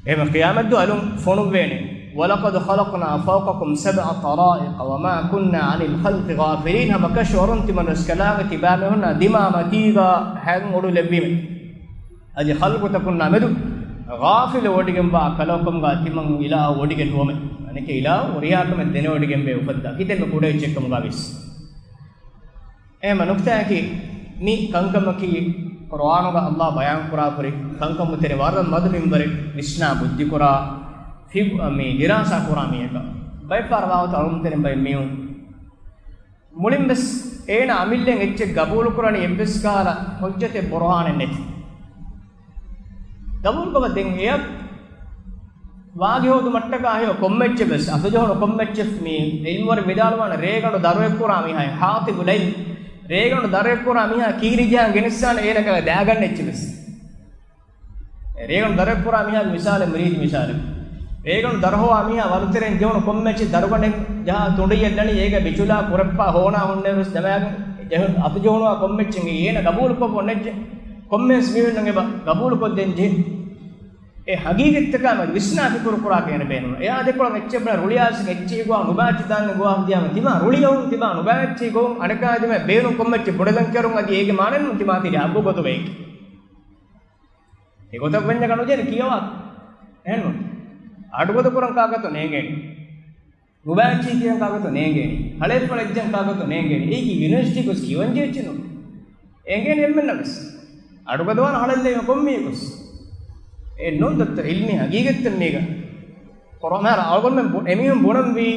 އެމަ ޤިޔާމަތްދުވަހު އަލުން ފޮނުއްވޭނެ. وَلَقَدْ خَلَقْنَا فَوْقَكُمْ سَبْعَ طَرَائِقَ وَمَا كُنَّا عَنِ الْخَلْقِ غَافِلِينَ. ހަމަ ކަށަވަރުން ތިމަން ރަސްކަލާނގެ ތިބާމީހުންނާ ދިމާ މަތީގަ ހަން އުޑުލެއްވީމެ. އަދި ޚަލްޤުތަކުންނާ މެދު ޣާފިލު ވޮޑިގެންވާ ކަލަކުންގާ ތިމަން އިލާހު ވޮޑިގެން ނުވަމެ. އަނެކެއް އިލާހު ހުރިހާ ކަމެއް ދެނެވޮޑިގެންވޭ އުފައްދާ. ކިތަންމެ ކުޑަ އެއްޗެއްކަމުގާ ވެސް. އެހެން ނުކްތާއަކީ، މި ކަންކަމަކީ ޤުރުއާނުގަ ﷲ ބަޔާންކުރާފަ ހުރި ކަންކަމުގެ ތެރެއިން ވަރަށް މަދު މިންވަރެއް ވިސްނާ ބުއްދިކުރާ، ފި-، މި ދިރާސާ ކުރާ މީހަކަށް ބައެއްފަހަރަށް ވާގޮތަށް އަޅުގަނޑުމެން ބައެއް މީހުން މުޅިން ވެސް އޭނަ އަމިއްލައަށް އެއްޗެއް ގަބޫލު ކުރަނީ އެއްވެސް ކަހަލަ ޙުއްޖަތެއް ބުރުހާނެއް ނެތި. ގަބޫލުކޮށް ދެން އެޔަށް ވާގި ހޯދުމަށްޓަކާ ހެޔޮ ކޮންމެ އެއްޗެއް ވެސް، އަތުޖެހުނު ކޮންމެ އެއްޗެއް މި ޢިލްމުވެރިން ވިދާޅުވާނެ، ރޭގަނޑު ދަރުވެއްކުރާ މީހާ، ޙާޠިބު ލައިލް، ރޭގަނޑު ދަރުވެއްކުރާ މީހާ ކީރި ޖަހަން ގެނެއްސާނެ އޭނަ ކަލޭ ދާގަންނަ އެއްޗެއް ވެސް. ރޭގަނޑު ދަރުވެއްކުރާ މީހާގެ މިސާލެއް މުރީދު މިސާލެއް. ރޭގަނޑު ދަރުހޮވާ މީހާ ވަރުތެރެއިން ޖެހުނު ކޮންމެ އެއްޗެއް ދަރުގަނޑެއް ޖަހާ ތުނޑިއެއް ދަނީ އޭގަ ބިޗުލާ ކުރެއްޕާ ހޯނާ ހުންނެވެސް ދަމާގެން ޖެހުނު އަތުޖެހުނުވާ ކޮންމެ އެއްޗެއް އޭނަ ގަބޫލުކޮށް އޮންނަ އެއްޗެއް ކޮންމެވެސް މީހުންނަށް އެބަ ގަބޫލުކޮށްދޭން ޖެހޭ. އެ ހަގީގަތްތަކާ މެދު ވިސްނާ ފިކުރު ކުރާކަށް އޭނަ ބޭނުން. އެއާ ދެކޮޅަށް އެއްޗެއް ބުނާ ރުޅިއައިސް އެއްޗެއް ގޮވާ ނުބާއްޗި ދާން ގޮވާ ހުދިޔާމަ ތިމާ ރުޅިއައުން ތިމާ ނުބާއްޗި ގޮވުން އަނެކާ ދިމަ ބޭނުން ކޮންމެއްޗެއް ބުނެލަން ކެރުން އަދި އޭގެ މާނައެއް ނޫން ތިމާ ތިރި އަގު ގޮތުގައި. އެގޮތަށް ވެންޏަކަ ނުޖެހޭ ކިޔަވާ. އެހެންނު. އަޑުގަދަ ކުރަން ކާކަށްތޯ ނޭނގޭނެ. ނުބާއްޗި ކިޔަން ކާކަށްތޯ ނޭނގޭނެ. ހަޅޭއްފަޅަށް އެއްޗެއް ކާކަށްތޯ ނޭނގޭނެ. އެއީ ޔުނިވަރސިޓީ ގޮސް ކިޔަވަން ޖެހޭ އެއްޗެއް ނޫން. އެނގޭނެ އެންމެންނަށް ވެސް. އަޑުގަދަވާން ހަޅޭއްލެވޭ ކޮންމީ ގޮސް. އެ ނޫން ދޮއްތަ ޢިލްމީ ހަގީގަތްތައް މީގަ. ކޮރޯނާ އަޅުގަނޑުމެން ބު-، އެމީހުން ބުނަންވީ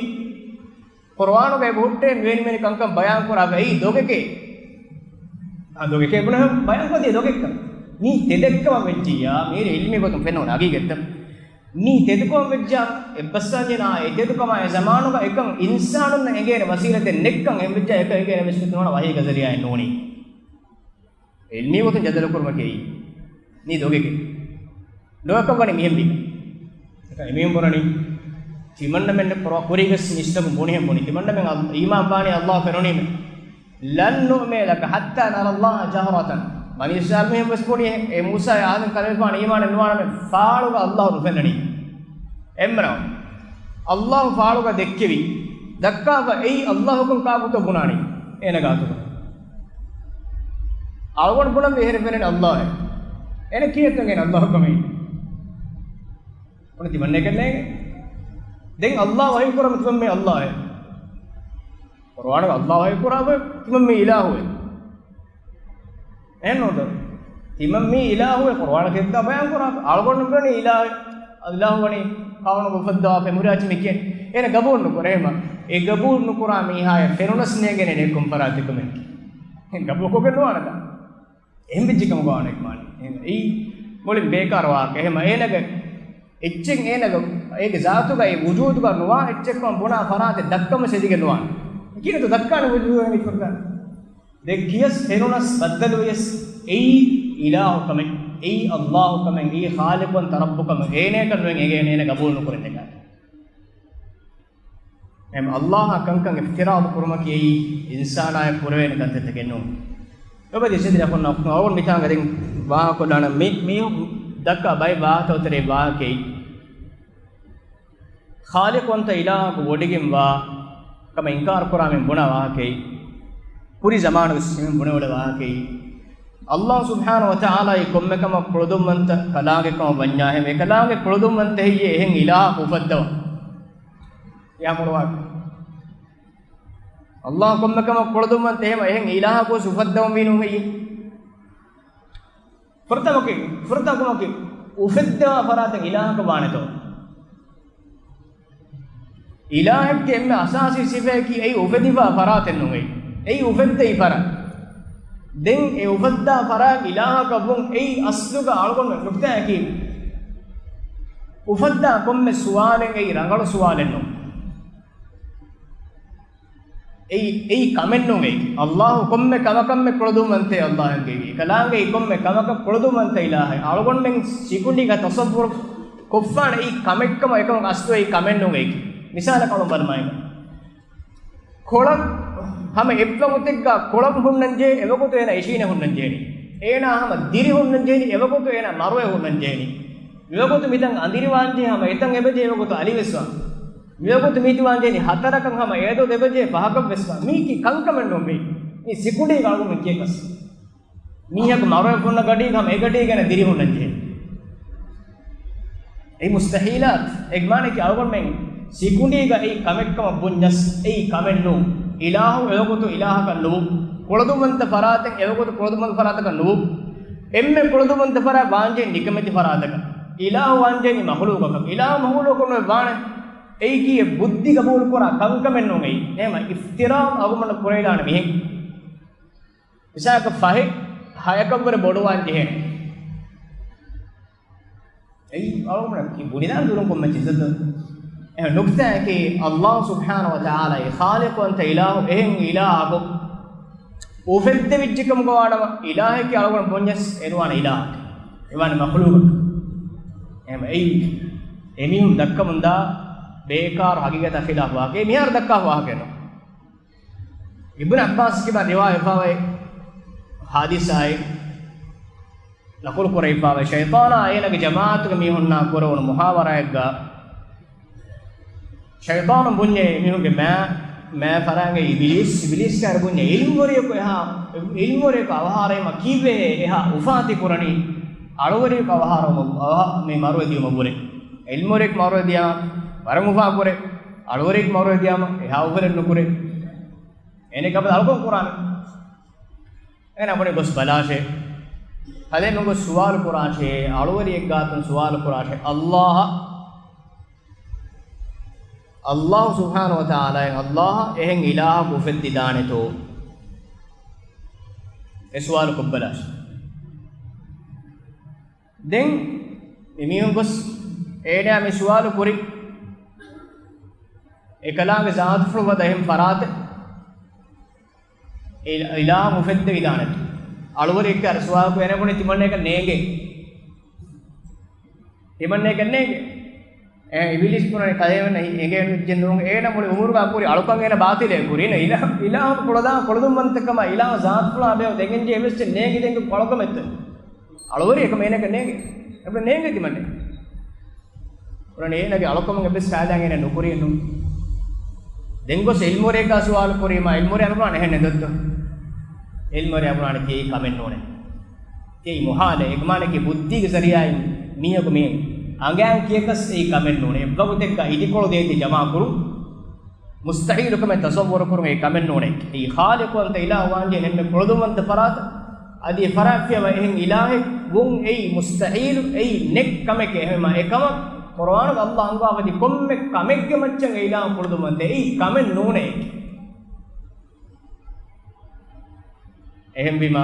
ޤުރުއާނުގައި ހުއްޓޭ މިވެނިވެނި ކަންކަން ބަޔާންކުރާ އެއީ ދޮގެކޭ. އާ، ދޮގެކޭ ބުނަ ބަޔާންކޮށްދޭ ދޮގެއްކަން. މީ ތެދެއްކަމަށް ވެއްޖިއްޔާ، މީރެ ޢިލްމީ ގޮތުން ފެންނަ ހަގީގަތްތައް. މީ ތެދުކަމަށް ވެއްޖާ، އެއްބަސްވާންޖެހޭނެ އާ އެ ތެދުކަމާ އެ ޒަމާނުގަ އެކަން އިންސާނުންނަށް އެނގޭނެ ވަސީލަތެއް ނެއްކަން އެހެންވެއްޖާ އެކަން އެނގޭނެ ވެސް ފެތުންވާނެ ވަޙީގެ ޒަރީޢާއެއް ނޫނީ. ޢިލްމީ ގޮތުން ޖަދަލުކުރުމަކީ މީ ދޮގެކޭ. ދޮގަކަށް ވަނީ މިހެން ވީ. އެކަން އެމީހުން ބުނަނީ، ތިމަންނަމެން ކުރި ގޮސް މިސްތަކުން ބުނިހެން ބުނި. ތިމަންނަމެން އަލް-، އީމާން ވާނީ އައްލާހު ފެނުނީމެ. لن نؤمن لك حتى نرى الله جهرة. ބަނީ އިސްރާއީލް މީހުން ވެސް ބުނި، އެ މޫސާ އާދަމް ކަލޭފާނު އީމާނެއް ނުވާނަމޭ، ފާޅުގަ އައްލާހު ނުފެންނަނީ. އެއްމެރަ އައްލާހު ފާޅުގަ ދެއްކެވި. ދައްކާފަ އެއީ އައްލާހުކަން ކާކުތޯ ބުނާނީ؟ އޭނަ ގާތުގަ. އަޅުގަނޑު ބުނަން ވިހެރެ ފެނެން އައްލާހެއް. އޭނަ ކިޔަތުން އޭނަ އައްލާހު ކަމެއް. އޮންނަ ތިމަންނައަކަށް ނޭނގެ. ދެން އައްލާހު ވަޙީ ކުރަމު ތިމަންމެ އައްލާހެއް. ޤުރުއާނުގަ އައްލާހު ވަޙީ ކުރާފަ ތިމަންމެ އިލާހުވެ. އެހެންނޫންތޯ؟ ތިމަންމީ އިލާހުވެ ޤުރުއާނަކަށް އެއްގާ ބަޔާން ކުރާ. އަޅުގަނޑު ބުނަނީ އިލާހު، އިލާހު ވަނީ ފާޅުން އުފައްދަވާފަ މުރާޖި މި ކިޔަން. އޭނަ ގަބޫލު ނުކުރޭ. އެހެމަ އެ ގަބޫލު ނުކުރާ މީހާޔަށް ފެނުނަސް ނޭނގޭނެ ކޮން ފަރާތެއް ކަމެއް. ގަބޫލުކޮށްގެން ނުވާނެތާ. އެހެން ވެއްޖެ ކަމަކަށް ވާނެ މާނަ. އެހެން އެއީ މުޅިން ބޭކާރު ވާހަކަ. އެހެމަ އޭނަގެ އެއްޗެއް އޭނަގެ، އޭގެ ޒާތުގައި ވުޖޫދުގަ ނުވާ އެއްޗެއްކަމަށް ބުނާ ފަރާތެއް ދައްކަން ވެސް އެދިގެން ނުވާނެ. ކިހިނެއްތޯ ދައްކާނެ ވުޖޫދު އެނގިފަ؟ ދެއްކިޔަސް ފެނުނަސް ބައްދަލުވިޔަސް އެއީ އިލާހު ކަމެއް، އެއީ އައްލާހު ކަމެއް، އެއީ ޚާލިޤުވަންތަ ރައްބު ކަމެއް އޭނަޔަކަށް ނުވެން އެނގޭނެ އޭނަ ގަބޫލު ނުކުރެއްވި ކަމެއް. އެހެން އައްލާހާ ކަންކަން އިފްތިރާއު ކުރުމަކީ އެއީ އިންސާނާޔަށް ކުރެވޭނެ ކަންތައްތަކެއް ނޫން. އެބަދި ސިދިރަކުން އަވަން މިތާނގަ ދެން ވާހަކަ ކޮށްލާނަން މި، މީހުން ދައްކާ ބައެއް ވާހަކަތަކުގެ ތެރޭ ވާހަކައެއް. ޚާލިޤުވަންތަ އިލާހަކު ވޮޑިގެންވާ ކަމަށް އިންކާރު ކުރާމެން ބުނާ ވާހަކައެއް. ކުރި ޒަމާނުގެ ސިމެން ބުނެވުނު ވާހަކައެއް. އައްލާހު ސުބްޙާނަހު ވަތަޢާލާ ކޮންމެ ކަމަށް ކުޅަދުންވަންތަ ކަލާނގެ ކަމަށް ވަންޏާހެން، އެ ކަލާނގެ ކުޅަދުންވަންތަ ހެއްޔޭ އެހެން އިލާހަކު އުފައްދަވާ؟ އެހާ މޮޅު ވާހަކަ. އައްލާހު ކޮންމެ ކަމަށް ކުޅަދުންވަންތަ އެހެމަ އެހެން އިލާހަކު ވެސް އުފައްދަވަންވީ ނޫން ހެއްޔޭ؟ ފުރަތަމަކީ، ފުރަތަމަ ކަމަކީ، އުފެއްދަވާ ފަރާތެއް އިލާހަކަށް ވާނެތޯ؟ އިލާހެއްގެ އެންމެ އަސާސީ ސިފައަކީ އެއީ އުފެދިފާ ފަރާތެއް ނޫން އެއީ. އެއީ އުފެއްދައި ފަރާތް. ދެން އެ އުފައްދާ ފަރާތް އިލާހަކަށް ވުން އެއީ އަސްލުގަ އަޅުގަނޑު ނުކްތާއަކީ، އުފައްދާ ކޮންމެ ސުވާލެއް އެއީ ރަނގަޅު ސުވާލެއް ނޫން. އެއީ، އެއީ ކަމެއް ނޫން އެއީ. އައްލާހު ކޮންމެ ކަމަކަށްމެ ކުޅަދުންވަންތޭ އައްލާހަށް އެނގޭ. ކަލާނގެ އެއީ ކޮންމެ ކަމަކަށް ކުޅަދުންވަންތަ އިލާހެއް. އަޅުގަނޑުމެން ސިކުނޑީގަ ތަޞައްވުރު ކޮށްފާނެ އެއީ ކަމެއްކަމަށް އެކަމަކު އަސްލު އެއީ ކަމެއް ނޫން އެއީ. މިސާލަކަށް އަޅުން ބަލަމާއި. ކޮޅަށް ހަމަ އެއްވަގުތެއްގަ ކޮޅަށް ހުންނަންޖެހޭ އެވަގުތު އޭނަ އިށީނެ ހުންނަންޖެހޭނީ. އޭނާ ހަމަ ދިރި ހުންނަންޖެހޭނީ އެވަގުތު އޭނާ މަރުވެ ހުންނަންޖެހޭނީ. މިވަގުތު މިތަން އަނދިރިވާންޖެހޭ ހަމަ އެތަން އެބަޖެހޭ އެވަގުތު އަލިވެސްވާ. މިވަގުތު މީތިވާންޖެހޭނީ ހަތަރަކަށް ހަމަ އެއަދު ދެބަޖެހޭ ފަހަކަށް ވެސްވާ. މީކީ ކަންކަމެއް ނޫން މީ. މީ ސިކުނޑީގަ އަޅުގަނޑު ކިޔަކަސް. މީހަކު މަރުވެފަ ހުންނަ ގަޑީގަ ހަމަ އެގަޑީގަ އޭނަ ދިރި ހުންނަންޖެހޭ. އެއީ މުސްތަޙީލާތް. އޭގެ މާނައަކީ އަޅުގަނޑުމެން ސިކުނޑީގަ އެއީ ކަމެއްކަމަށް ބުންޏަސް އެއީ ކަމެއް ނޫން. އިލާހު އެވަގުތު އިލާހަކަށް ނުވު. ކުޅަދުންވަންތަ ފަރާތެއް އެވަގުތު ކުޅަދުންވަންތަ ފަރާތަކަށް ނުވު. އެންމެ ކުޅަދުންވަންތަ ފަރާތް ވާންޖެހޭ ނިކަމެތި ފަރާތަކަށް. އިލާހު ވާންޖެހޭނީ މަޚުލޫޤަކަށް. އިލާހު މަޚުލޫޤުން ނުވެ ވާނެ. އެއީކީ އެ ބުއްދި ގަބޫލުކުރާ ކަންކަމެއް ނޫން އެއީ. އެހެމަ އިފްތިރާ އަޅުގަނޑު ކުރެވިދާނެ މިހެން. މިސާލަކަށް ފަހެއް ހަޔަކަށްވުރެ ބޮޑުވާން ޖެހޭނެ. އެއީ އަޅުގަނޑަކީ ބުނިދާނެ ދުރުން ކޮންމެ ޗިއްސަތަ. އެހެން ނުކްތާއަކީ އައްލާހު ސުބްޙާނަހު ވަތަޢާލާ އެ ޚާލިޤުވަންތަ އިލާހު އެހެން އިލާހަކު އުފެއްދެވިއްޖެކަމުގަ ވާނަމަ، އިލާހަކީ އަޅުގަނޑު ބުންޏަސް އެ ނުވާނެ އިލާހަކަށް. އެ ވާނެ މަޚްލޫޤަކަށް. އެހެން އެއީ އެމީހުން ދައްކަމުންދާ ބޭކާރު ހަގީގަތާ ޚިލާފު ވާހަކަ. އެ މިހާރު ދައްކާފަ ވާހަކައެއް ނޫން. އިބްނު ޢައްބާސް ކިބާ ރިވާޔަތްވެފައިވޭ ޙާދިސާއެއް ނަޤުލު ކުރެވިފައިވޭ، ޝައިޠާނާ އޭނާގެ ޖަމާޢަތުގެ މީހުންނާ ކުރެވުނު މުޙާވަރާއެއްގަ ޝައިޠާނު ބުންޏޭ މީހުންގެ މާ، މާ ފަރާނގެ އިބިލީސް، އިބިލީސްގާރު ބުންޏޭ އިލްމުވެރިޔަކު އެހާ، އިލްމުވެރިޔަކު އަވަހާރަވީމަ ކީއްވެ އެހާ އުފާތި ކުރަނީ؟ އަޅުވެރިޔަކު އަވަހާރަވުމަށް، އަވަހާ، މި މަރުވެ ދިޔުމަށް ވުރެ. އިލްމުވެރިޔަކު މަރުވެ ދިޔާ ވަރަށް އުފާ ކުރޭ. އަޅުވެރިޔަކު މަރުވެ ދިޔާމަ އެހާ އުފަލެއް ނުކުރޭ. އޭނަ ކަމަށް އަޅުކަން ކުރާނެ. އޭނަ ބުނި ގޮސް ބަލާށޭ. ކަލޭމެން ގޮސް ސުވާލު ކުރާށޭ. އަޅުވެރިއެއްގާތުން ސުވާލު ކުރާށޭ. އައްލާހަށް، އައްލާހު ސުބްޙާނަހު ވަތަޢާލާއަށް އައްލާހަށް އެހެން އިލާހަކު އުފެއްދިދާނެތޯ؟ އެ ސުވާލު ކޮށްބަލާށޭ. ދެން މި މީހުން ގޮސް އޭނަޔާ މި ސުވާލު ކުރި، އެކަލާނގެ ޒާތުފުޅު ވަދަ އެހެން ފަރާތެއް އި-، އިލާހު އުފެއްދެވިދާނެތޯ؟ އަޅުވެރި އެއްކަ އަރަ ސުވާލު ކުރި އޭނަ ބުނި ތިމަންނައަކަށް ނޭނގޭ. ތިމަންނައަކަށް ނޭނގޭ. އެ އިބިލީސް ބުނަނީ ކަލޭމެންނަށް އެނގޭނެއްޖެ ނޫން. އޭނަ މުޅި އުމުރުގާ ކުރި އަޅުކަން އޭނަ ބާތިލޭ ކުރީ. އޭނަ އިލާ-، އިލާހު ކުޅަދާ ކުޅަދުންވަންތަކަމާ އިލާހު ޒާތުފުޅާ ބެހޭ ދެން އެނގޭ އެއްވެސް ނޭނގި ދެން ކޮޅަކަމެއްތަ؟ އަޅުވެރި އެކަމަ އޭނައަކަށް ނޭނގޭ. އެބަ ނޭނގޭ ތިމަންނެ. ބުނަނީ އޭނަގެ އަޅުކަމުން އެއްވެސް ފައިދާ އޭނަ ނުކުރީ ނޫން. ދެން ގޮސް އިލްމުވެރިއަކާ ސުވާލު ކުރީމާ، އިލްމުވެރިޔާ ނުބުނާނެ އެހެން ނެތް ދޮއްތޯ؟ އިލްމުވެރިޔާ ބުނާނެ ތިޔައީ ކަމެއް ނޫނޭ. ތިޔައީ މުހާލޭ. އެގްމާނެކީ ބުއްދީގެ ޒަރީޢާއިން މީހަކު މި އަނގައިން ކިޔަކަސް އެއީ ކަމެއް ނޫނޭ. އެއްވަގުތެއްގަ އިދިކޮޅު ދޭތި ޖަމާކުރު. މުސްތަޙީލު ކަމެއް ތަޞައްވަރު ކުރުން އެއީ ކަމެއް ނޫނޭ. އެއީ ޚާލިޤުވަންތަ އިލާހު ވާންޖެހޭ އެންމެ ކުޅަދުންވަންތަ ފަރާތަށް އަދި އެ ފަރާތްފިޔަވާ އެހެން އިލާހެއް ވުން އެއީ މުސްތަޙީލު، އެއީ ނެތް ކަމެކޭ. އެހެންވީމާ އެކަމަށް ޤުރުއާނުގަ އައްލާހު އަންގާފަދި ކޮންމެ ކަމެއްގެ މައްޗަށް އެ އިލާހު ކުޅަދުންވަންތަ އެއީ ކަމެއް ނޫނޭ. އެހެންވީމާ،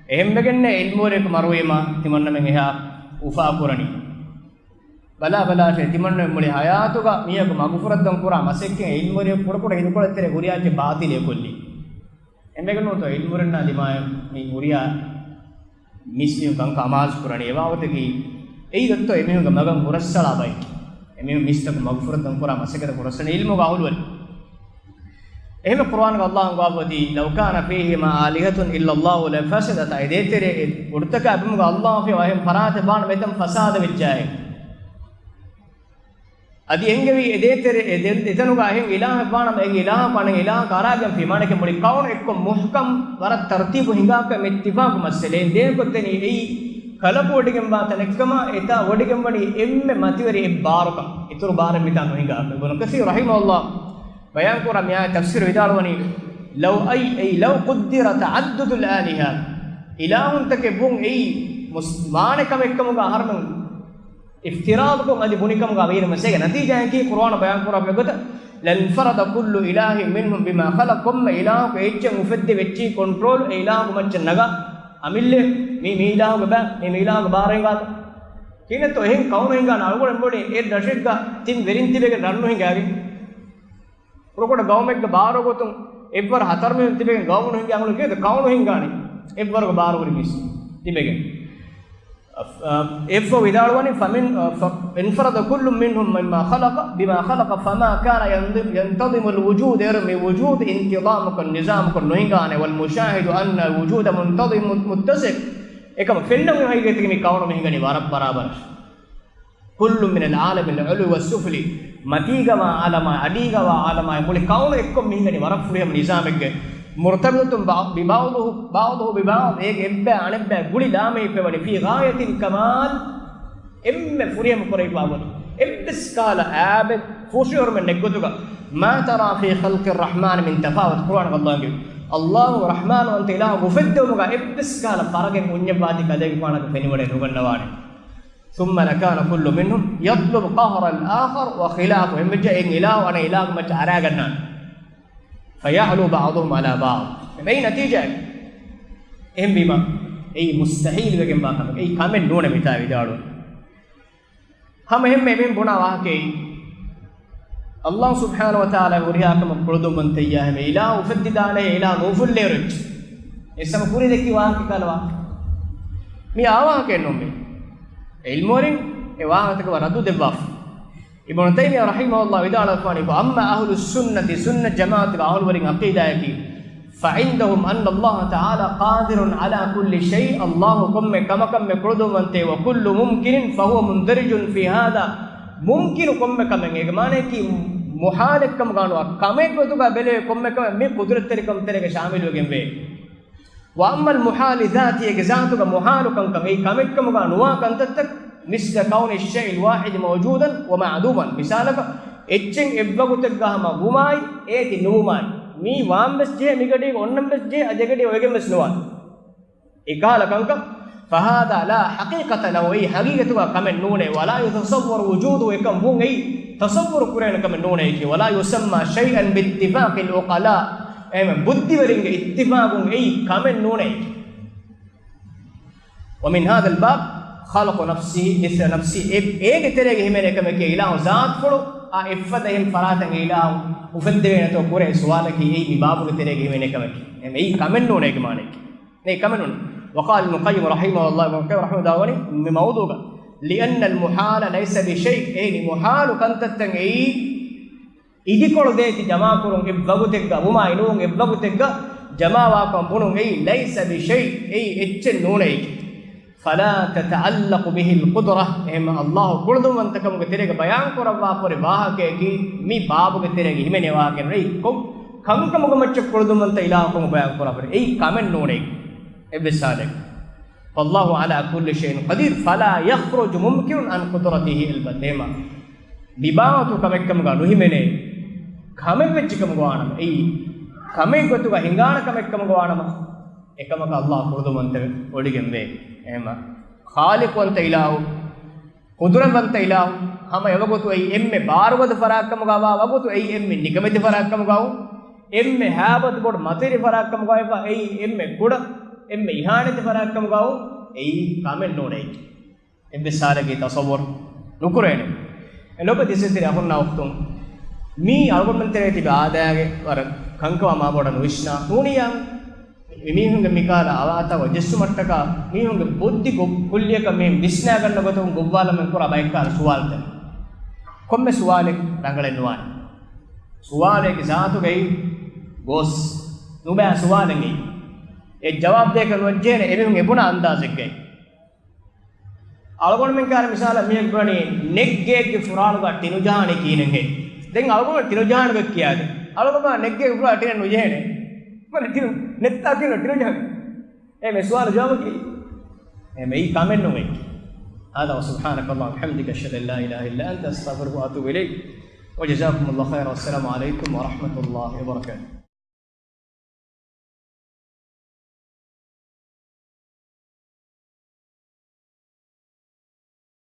އެހެންވެގެންނޭ އިލްމުވެރިޔަކު މަރުވީމާ ތިމަންނަމެން އެހާ އުފާކުރަނީ. ބަލާ ބަލާށޭ، ތިމަންނަމެން މުޅި ހަޔާތުގަ މީހަކު މަގުފުރައްދަން ކުރާ މަސައްކަތް އިލްމުވެރިޔަކު ކުޑަކުޑަ ހިނދުކޮޅެއް ތެރޭ ހުރިހާ އެއްޗެއް ބާތިލޭ ކޮށްލީ. އެނބެގެން ނޫންތޯ އިލްމުވެރިންނާ ދިމާއަށް މި ހުރިހާ މީސްމީހުން ކަންކަން އަމާޒު ކުރަނީ. އެ ބާވަތަކީ އެއީ ދޮއްތޯ އެމީހުންގެ މަގަށް ހުރައްސަޅާ ބައެއް. އެމީހުން މީސްތަކުން މަގުފުރައްދަން ކުރާ މަސައްކަތަށް ހުރައްސަނީ އިލްމުގެ އަހުލުވެރިން. އެހެންވެ ޤުރުއާނުގަ އައްލާހު އަންގާފަދީ، "لو كان فيهما آلهة إلا الله لفسدتا." އެ ދޭތެރޭ އެ ބޮޑުތަކާ ބިމުގަ އައްލާހު ފިޔަވާ އެހެން ފަރާތެއް ވާނަމަ އެތަން ފަސާދަ ވެއްޖާހެން. އަދި އެންގެވީ އެ ދޭތެރޭ އެ ދެ-، އެތަނުގަ އެހެން އިލާހެއް ވާނަމަ އެ އިލާހަކު އަނެއް އިލާހަކު އަރާގެންފި މާނައަކީ މުޅި ކައުނު އެއްކޮށް މުޙްކަމް ވަރަށް ތަރުތީބު ހިނގާކަށް އެއް އިއްތިފާޤު މައްސަލައެއް. ދޭން ގޮތެއް އެއީ ކަލަކު ވޮޑިގެންވާ ތަނެއްކަމާ އެތާ ވޮޑިގެންވަނީ އެންމެ މަތިވެރި އެއް ބާރުކަން. އިތުރު ބާރެއް މިތާ ނުހިނގާކަށް. އިބްނު ކަސީރު ރަޙިމަހުﷲ ބަޔާންކުރާ މިއާޔަތް ތަފްސީރު ވިދާޅުވަނީ، "لو أي، أي لو قدر تعدد الآلهة." އިލާހުންތަކެއް ވުން އެއީ މުސް-، ވާނެ ކަމެއްކަމުގަ އަހަރުމެން އިފްތިރާގުކޮށް އަދި ބުނިކަމުގަ ވީނަމަ އޭގެ ނަތީޖާއަކީ ޤުރުއާނު ބަޔާންކުރާ ގޮތަށް، "لانفرد كل إله منهم بما خلق." ކޮންމެ އިލާހަކު އެއްޗެއް އުފެއްދެވި އެއްޗެއް ކޮންޓްރޯލް އެ އިލާހުގެ މައްޗަށް ނަގާ، އަމިއްލަ މީ، މީ އިލާހުގެ ބާ، މީ، މީ އިލާހުގެ ބާރެއް ވާތަ. ކިހިނެއްތޯ އެހެން ކައުނު ހިނގާނެ އަޅުގަނޑު އެނބުރި އެއް ރަށެއްގަ ތިން ވެރިން ތިބެގެން ރަށް ނުހިނގާގެން. ކުޑަކުޑަ ގައުމެއްގެ ބާރު ގޮތުން އެއްވަރު ހަތަރު މީހުން ތިބެގެން ގައުމު ނުހިނގާ އަނގުނު ކިޔޭތަ ކައުނު ހިނގާނީ؟ އެއްވަރުގެ ބާރު ހުރި މީސް ތިބެގެން. އެއްފަ ވިދާޅުވަނީ، فمن، ف-، انفرد كل منهم مما خلق، بما خلق، فما كان ينظم، ينتظم الوجود، އޭރު މި ވުޖޫދު އިންތިޒާމުކޮށް ނުހިނގާނެ، والمشاهد أن الوجود منتظم مت-، متسق، އެކަމަ ފެންނަން ހަގީގަތަކީ މި ކައުނު މި ހިނގަނީ ވަރަށް ބަރާބަރަށް. كل من العالم العلوي والسفلي، މަތީގަވާ އާލަމާއި އަޑީގަވާ އާލަމާއި މުޅި ކައުނު އެއްކޮށް މިހިނގަނީ ވަރަށް ފުރިހަމަ ނިޒާމެއްގެ. مرتبط بع-، ببعضه، بعضه ببعض، އޭގެ އެއްބައި އަނެއްބައި ގުޅި ލާމެހިފައިވަނީ، في غاية الكمال، އެންމެ ފުރިހަމަ ކުރެވިފައިވަނީ. އެއްވެސް ކަހަލަ އާބެއް ފުށިއޮރުމެއް ނެތްގޮތުގަ، ما ترى في خلق الرحمن من تفاوت، ޤުރުއާނުގަ އައްލާހުގެ، އައްލާހު ރަޙްމާންވަންތަ އިލާހު އުފެއްދެވުމުގަ އެއްވެސް ކަހަލަ ފަރަގެއް ހުންޏަށްވާތީ ކަލޭގެފާނަކަށް ފެނިވަޑައެއް ނުގަންނަވާނެ. ثم لكان كل منهم يطلب قهر الآخر وخلافه. އެންމެއްޖެ އެއް އިލާހު އަނެއް އިލާހުގެ މައްޗަށް އަރާގަންނާނެ. فيعلو بعضهم على بعض. އެ މެއިން ނަތީޖާއެއް. އެހެންވީމަ، އެއީ މުސްތަހީލު ވެގެންވާ ކަމެއް. އެއީ ކަމެއް ނޫނޭ މިތާ ވިދާޅުވަނީ. ހަމަ އެހެންމެ އެމީހުން ބުނާ ވާހަކައީ، އައްލާހު ސުބްޙާނަހު ވަތަޢާލާ ހުރިހާ ކަމަށް ކުޅުދުންވަންތައްޔާ ހަމަ އިލާހު އުފެއްދިދާނެ، އިލާހު ނުއުފުއްލޭއިރު އެއްޗެއް. އެ ސަމަ ކުރި ދެއްކި ވާހަކަ ކަލަވާ. މި އާވާހަކައެއް ނޫން މީ. އެ ޢިލްމުވެރިން އެ ވާހަކަތަކަށް ވަރަށް ރައްދު ދެއްވާފަ. އިބްނު ތައިމިއްޔާ ރަޙިމަހުﷲ ވިދާޅުވެފާނީ، وأما أهل السنة، ސުންނަތް ޖަމާޢަތުގެ އަހުލުވެރިން ޢަޤީދާއަކީ، فعندهم أن الله تعالى قادر على كل شيء، އައްލާހު ކޮންމެ ކަމަކަށްމެ ކުޅުދުންވަންތޭ، وكل ممكن فهو مندرج في هذا، މުމްކިނު ކޮންމެ ކަމެއް، އޭގެ މާނައަކީ މުޙާލެއްކަމުގަ ނުވާ، ކަމެއް ގޮތުގަ ބެލެވޭ ކޮންމެ ކަމެއް މި ޤުދުރަތްތެރިކަން ތެރޭގަ ޝާމިލުވެގެންވޭ. وأما المحال ذاتي، އޭގެ ޒާތުގަ މުޙާލު ކަންކަން، އެއީ ކަމެއްކަމުގަ ނުވާ ކަންތައްތައް، مثل كون الشيء الواحد موجودا ومعدوما، މިސާލަކަށް އެއްޗެއް އެއްވަގުތެއްގަ ހަމަ ވުމާއި އޭތި ނުވުމާއި، މީ ވާންވެސް ޖެހޭ، މިގަޑީގަ އޮންނަންވެސް ޖެހޭ، އަދި އެގަޑީ އޮވެގެންވެސް ނުވާނެ. އެކަހަލަ ކަންކަން، فهذا لا حقيقة له، އެއީ ހަގީގަތުގަ ކަމެއް ނޫނޭ، ولا يتصور وجوده، އެކަން ވުން އެއީ ތަޞައްވުރު ކުރޭނެ ކަމެއް ނޫނޭ، ولا يسمى شيئا باتفاق العقلاء، އެހެން ބުއްދިވެރިންގެ އިއްތިފާގުން އެއީ ކަމެއް ނޫނޭ. ومن هذا الباب خلق نفسه مثل نفسه، އެ، އޭގެ ތެރޭގަ ހިމެނޭ ކަމެކޭ އިލާހު ޒާތުފުޅު، އާ، އެއްފަދަ އެހެން ފަރާތަށް އެ އިލާހު އުފެއްދެވޭނެތޯ ކުރޭ ސުވާލަކީ އެއީ މި ބާބުގެ ތެރޭގަ ހިމެނޭ ކަމެކޭ. އެހެން އެއީ ކަމެއް ނޫނޭ އޭގެ މާނައަކީ. ނެތް ކަމެއް ނޫން. وقال ابن القيم رحمه الله، އިބްނު ޤައްޔިމް ރަޙިމަހުﷲ ވަނީ މި މައުޟޫގަ، لأن المحال ليس بشيء، އެހެނީ މުޙާލު ކަންތައްތައް އެއީ އިދިކޮޅު ދޭތި ޖަމާކުރުން އެއްވަގުތެއްގަ، ވުމާއި ނުވުން އެއްވަގުތެއްގަ ޖަމާވާކަން ބުނުން އެއީ، ليس بشيء، އެއީ އެއްޗެއް ނޫނޭ. فلا تتعلق به القدرة، އެހެންމަ އައްލާހު ކުޅުދުންވަންތަކަމުގެ ތެރޭގަ ބަޔާން ކުރައްވާފަ ހުރި ވާހަކަޔަކީ މި ބާބުގެ ތެރޭގަ ހިމެނޭ ވާހަކައެއް ނޫން. އެއީ ކޮން ކަންކަމުގެ މައްޗަށް ކުޅުދުންވަންތަ އިލާހު ކަމަށް ބަޔާން ކުރާފަ ހުރި، އެއީ ކަމެއް ނޫނޭ. އެއްވެސް ހާލެއް. فالله على كل شيء قدير، فلا يخرج ممكن عن قدرته البتة. މި ބާވަތު ކަމެއްކަމުގަ ނުހިމެނޭ، ކަމެއް ވެއްޖެ ކަމުގަ ވާނަމަ، އެއީ ކަމެއް ގޮތުގަ ހިނގާނެ ކަމެއްކަމުގަ ވާނަމަ، އެކަމަކަށް އައްލާހު ކުޅުދުންވަންތަވެ އޮޅިގެންވޭ. އެހެންމަ ޚާލިޤުވަންތަ އިލާހު، ޤުދުރަތްވަންތަ އިލާހު، ހަމަ އެވަގުތު އެއީ އެންމެ ބާރުގަދަ ފަރާތްކަމުގަ ވާ ވަގުތު، އެއީ އެންމެ ނިކަމެތި ފަރާތްކަމުގަ ވާ، އެންމެ ހައިބަތު ބޮޑު މަތިވެރި ފަރާތްކަމުގަ ވާ، އެއީ އެންމެ ކުޑަ، އެންމެ އިހާނެތި ފަރާތްކަމުގަ ވާ، އެއީ ކަމެއް ނޫނޭ. އެއްވެސް ހާލެއްގައި ތަޞައްވުރު ނުކުރޭނެ. އެ ލޮބުވެތި އިއްޒަތްތެރި އަޚުންނާ އުޚްތުން، މީ އަޅުގަނޑުމެން ތެރޭ ތިބި އާދައިގެ ވަރަށް ކަންކަމާ މާ ބޮޑަށް ނުވިސްނާ ނޫނިއްޔާ. މި މީހުންގެ މިކަހަލަ އަވަހަށް ޖެއްސުމަށްޓަކާ މީހުންގެ ބުއްދި ގޮ-، ކުއްލިއަކަށް މި ވިސްނާގަންނަ ގޮތަކުން ގޮއްވާލަމެން ކުރާ ބައެއްކަހަލަ ސުވާލުތައް. ކޮންމެ ސުވާލެއް ރަނގަޅެއް ނުވާނެ. ސުވާލެއްގެ ޒާތުގައި ގޯސް ނުބައި ސުވާލެއް އެއީ. އެ ޖަވާބު ދޭކަށް ނުވަންޖޭނެ އެމީހުން އެބުނާ އަންދާޒެއްގައި. އަޅުގަނޑުމެން ކާރި މިސާލަށް މިއަށް ބުނަނީ ނެގްގޭގެ ފުރާޅުގަ ޓިނު ޖަހާނީ ކިހިނެއްހޭ؟ ދެން އަޅުގަނޑު ޓިނު ޖަހާނެ ގޮތް ކިޔާދޭ. އަޅުގަނޑު ނެގްގޭގެ ފުރާޅު ޓިނެއް ނުޖެހޭނެ. މަނެ ޓިނު ނެއްތާ ކިހިނެއް ޓިނު ޖަހަނީ؟ އެ މި ސުވާލު ޖަވާބަކީ. އެ މި ކަމެއް ނޫނޭ. هذا وسبحانك اللهم وبحمدك، أشهد أن لا إله إلا أنت، أستغفرك وأتوب إليك. وجزاكم الله خيرا. والسلام عليكم ورحمة الله وبركاته.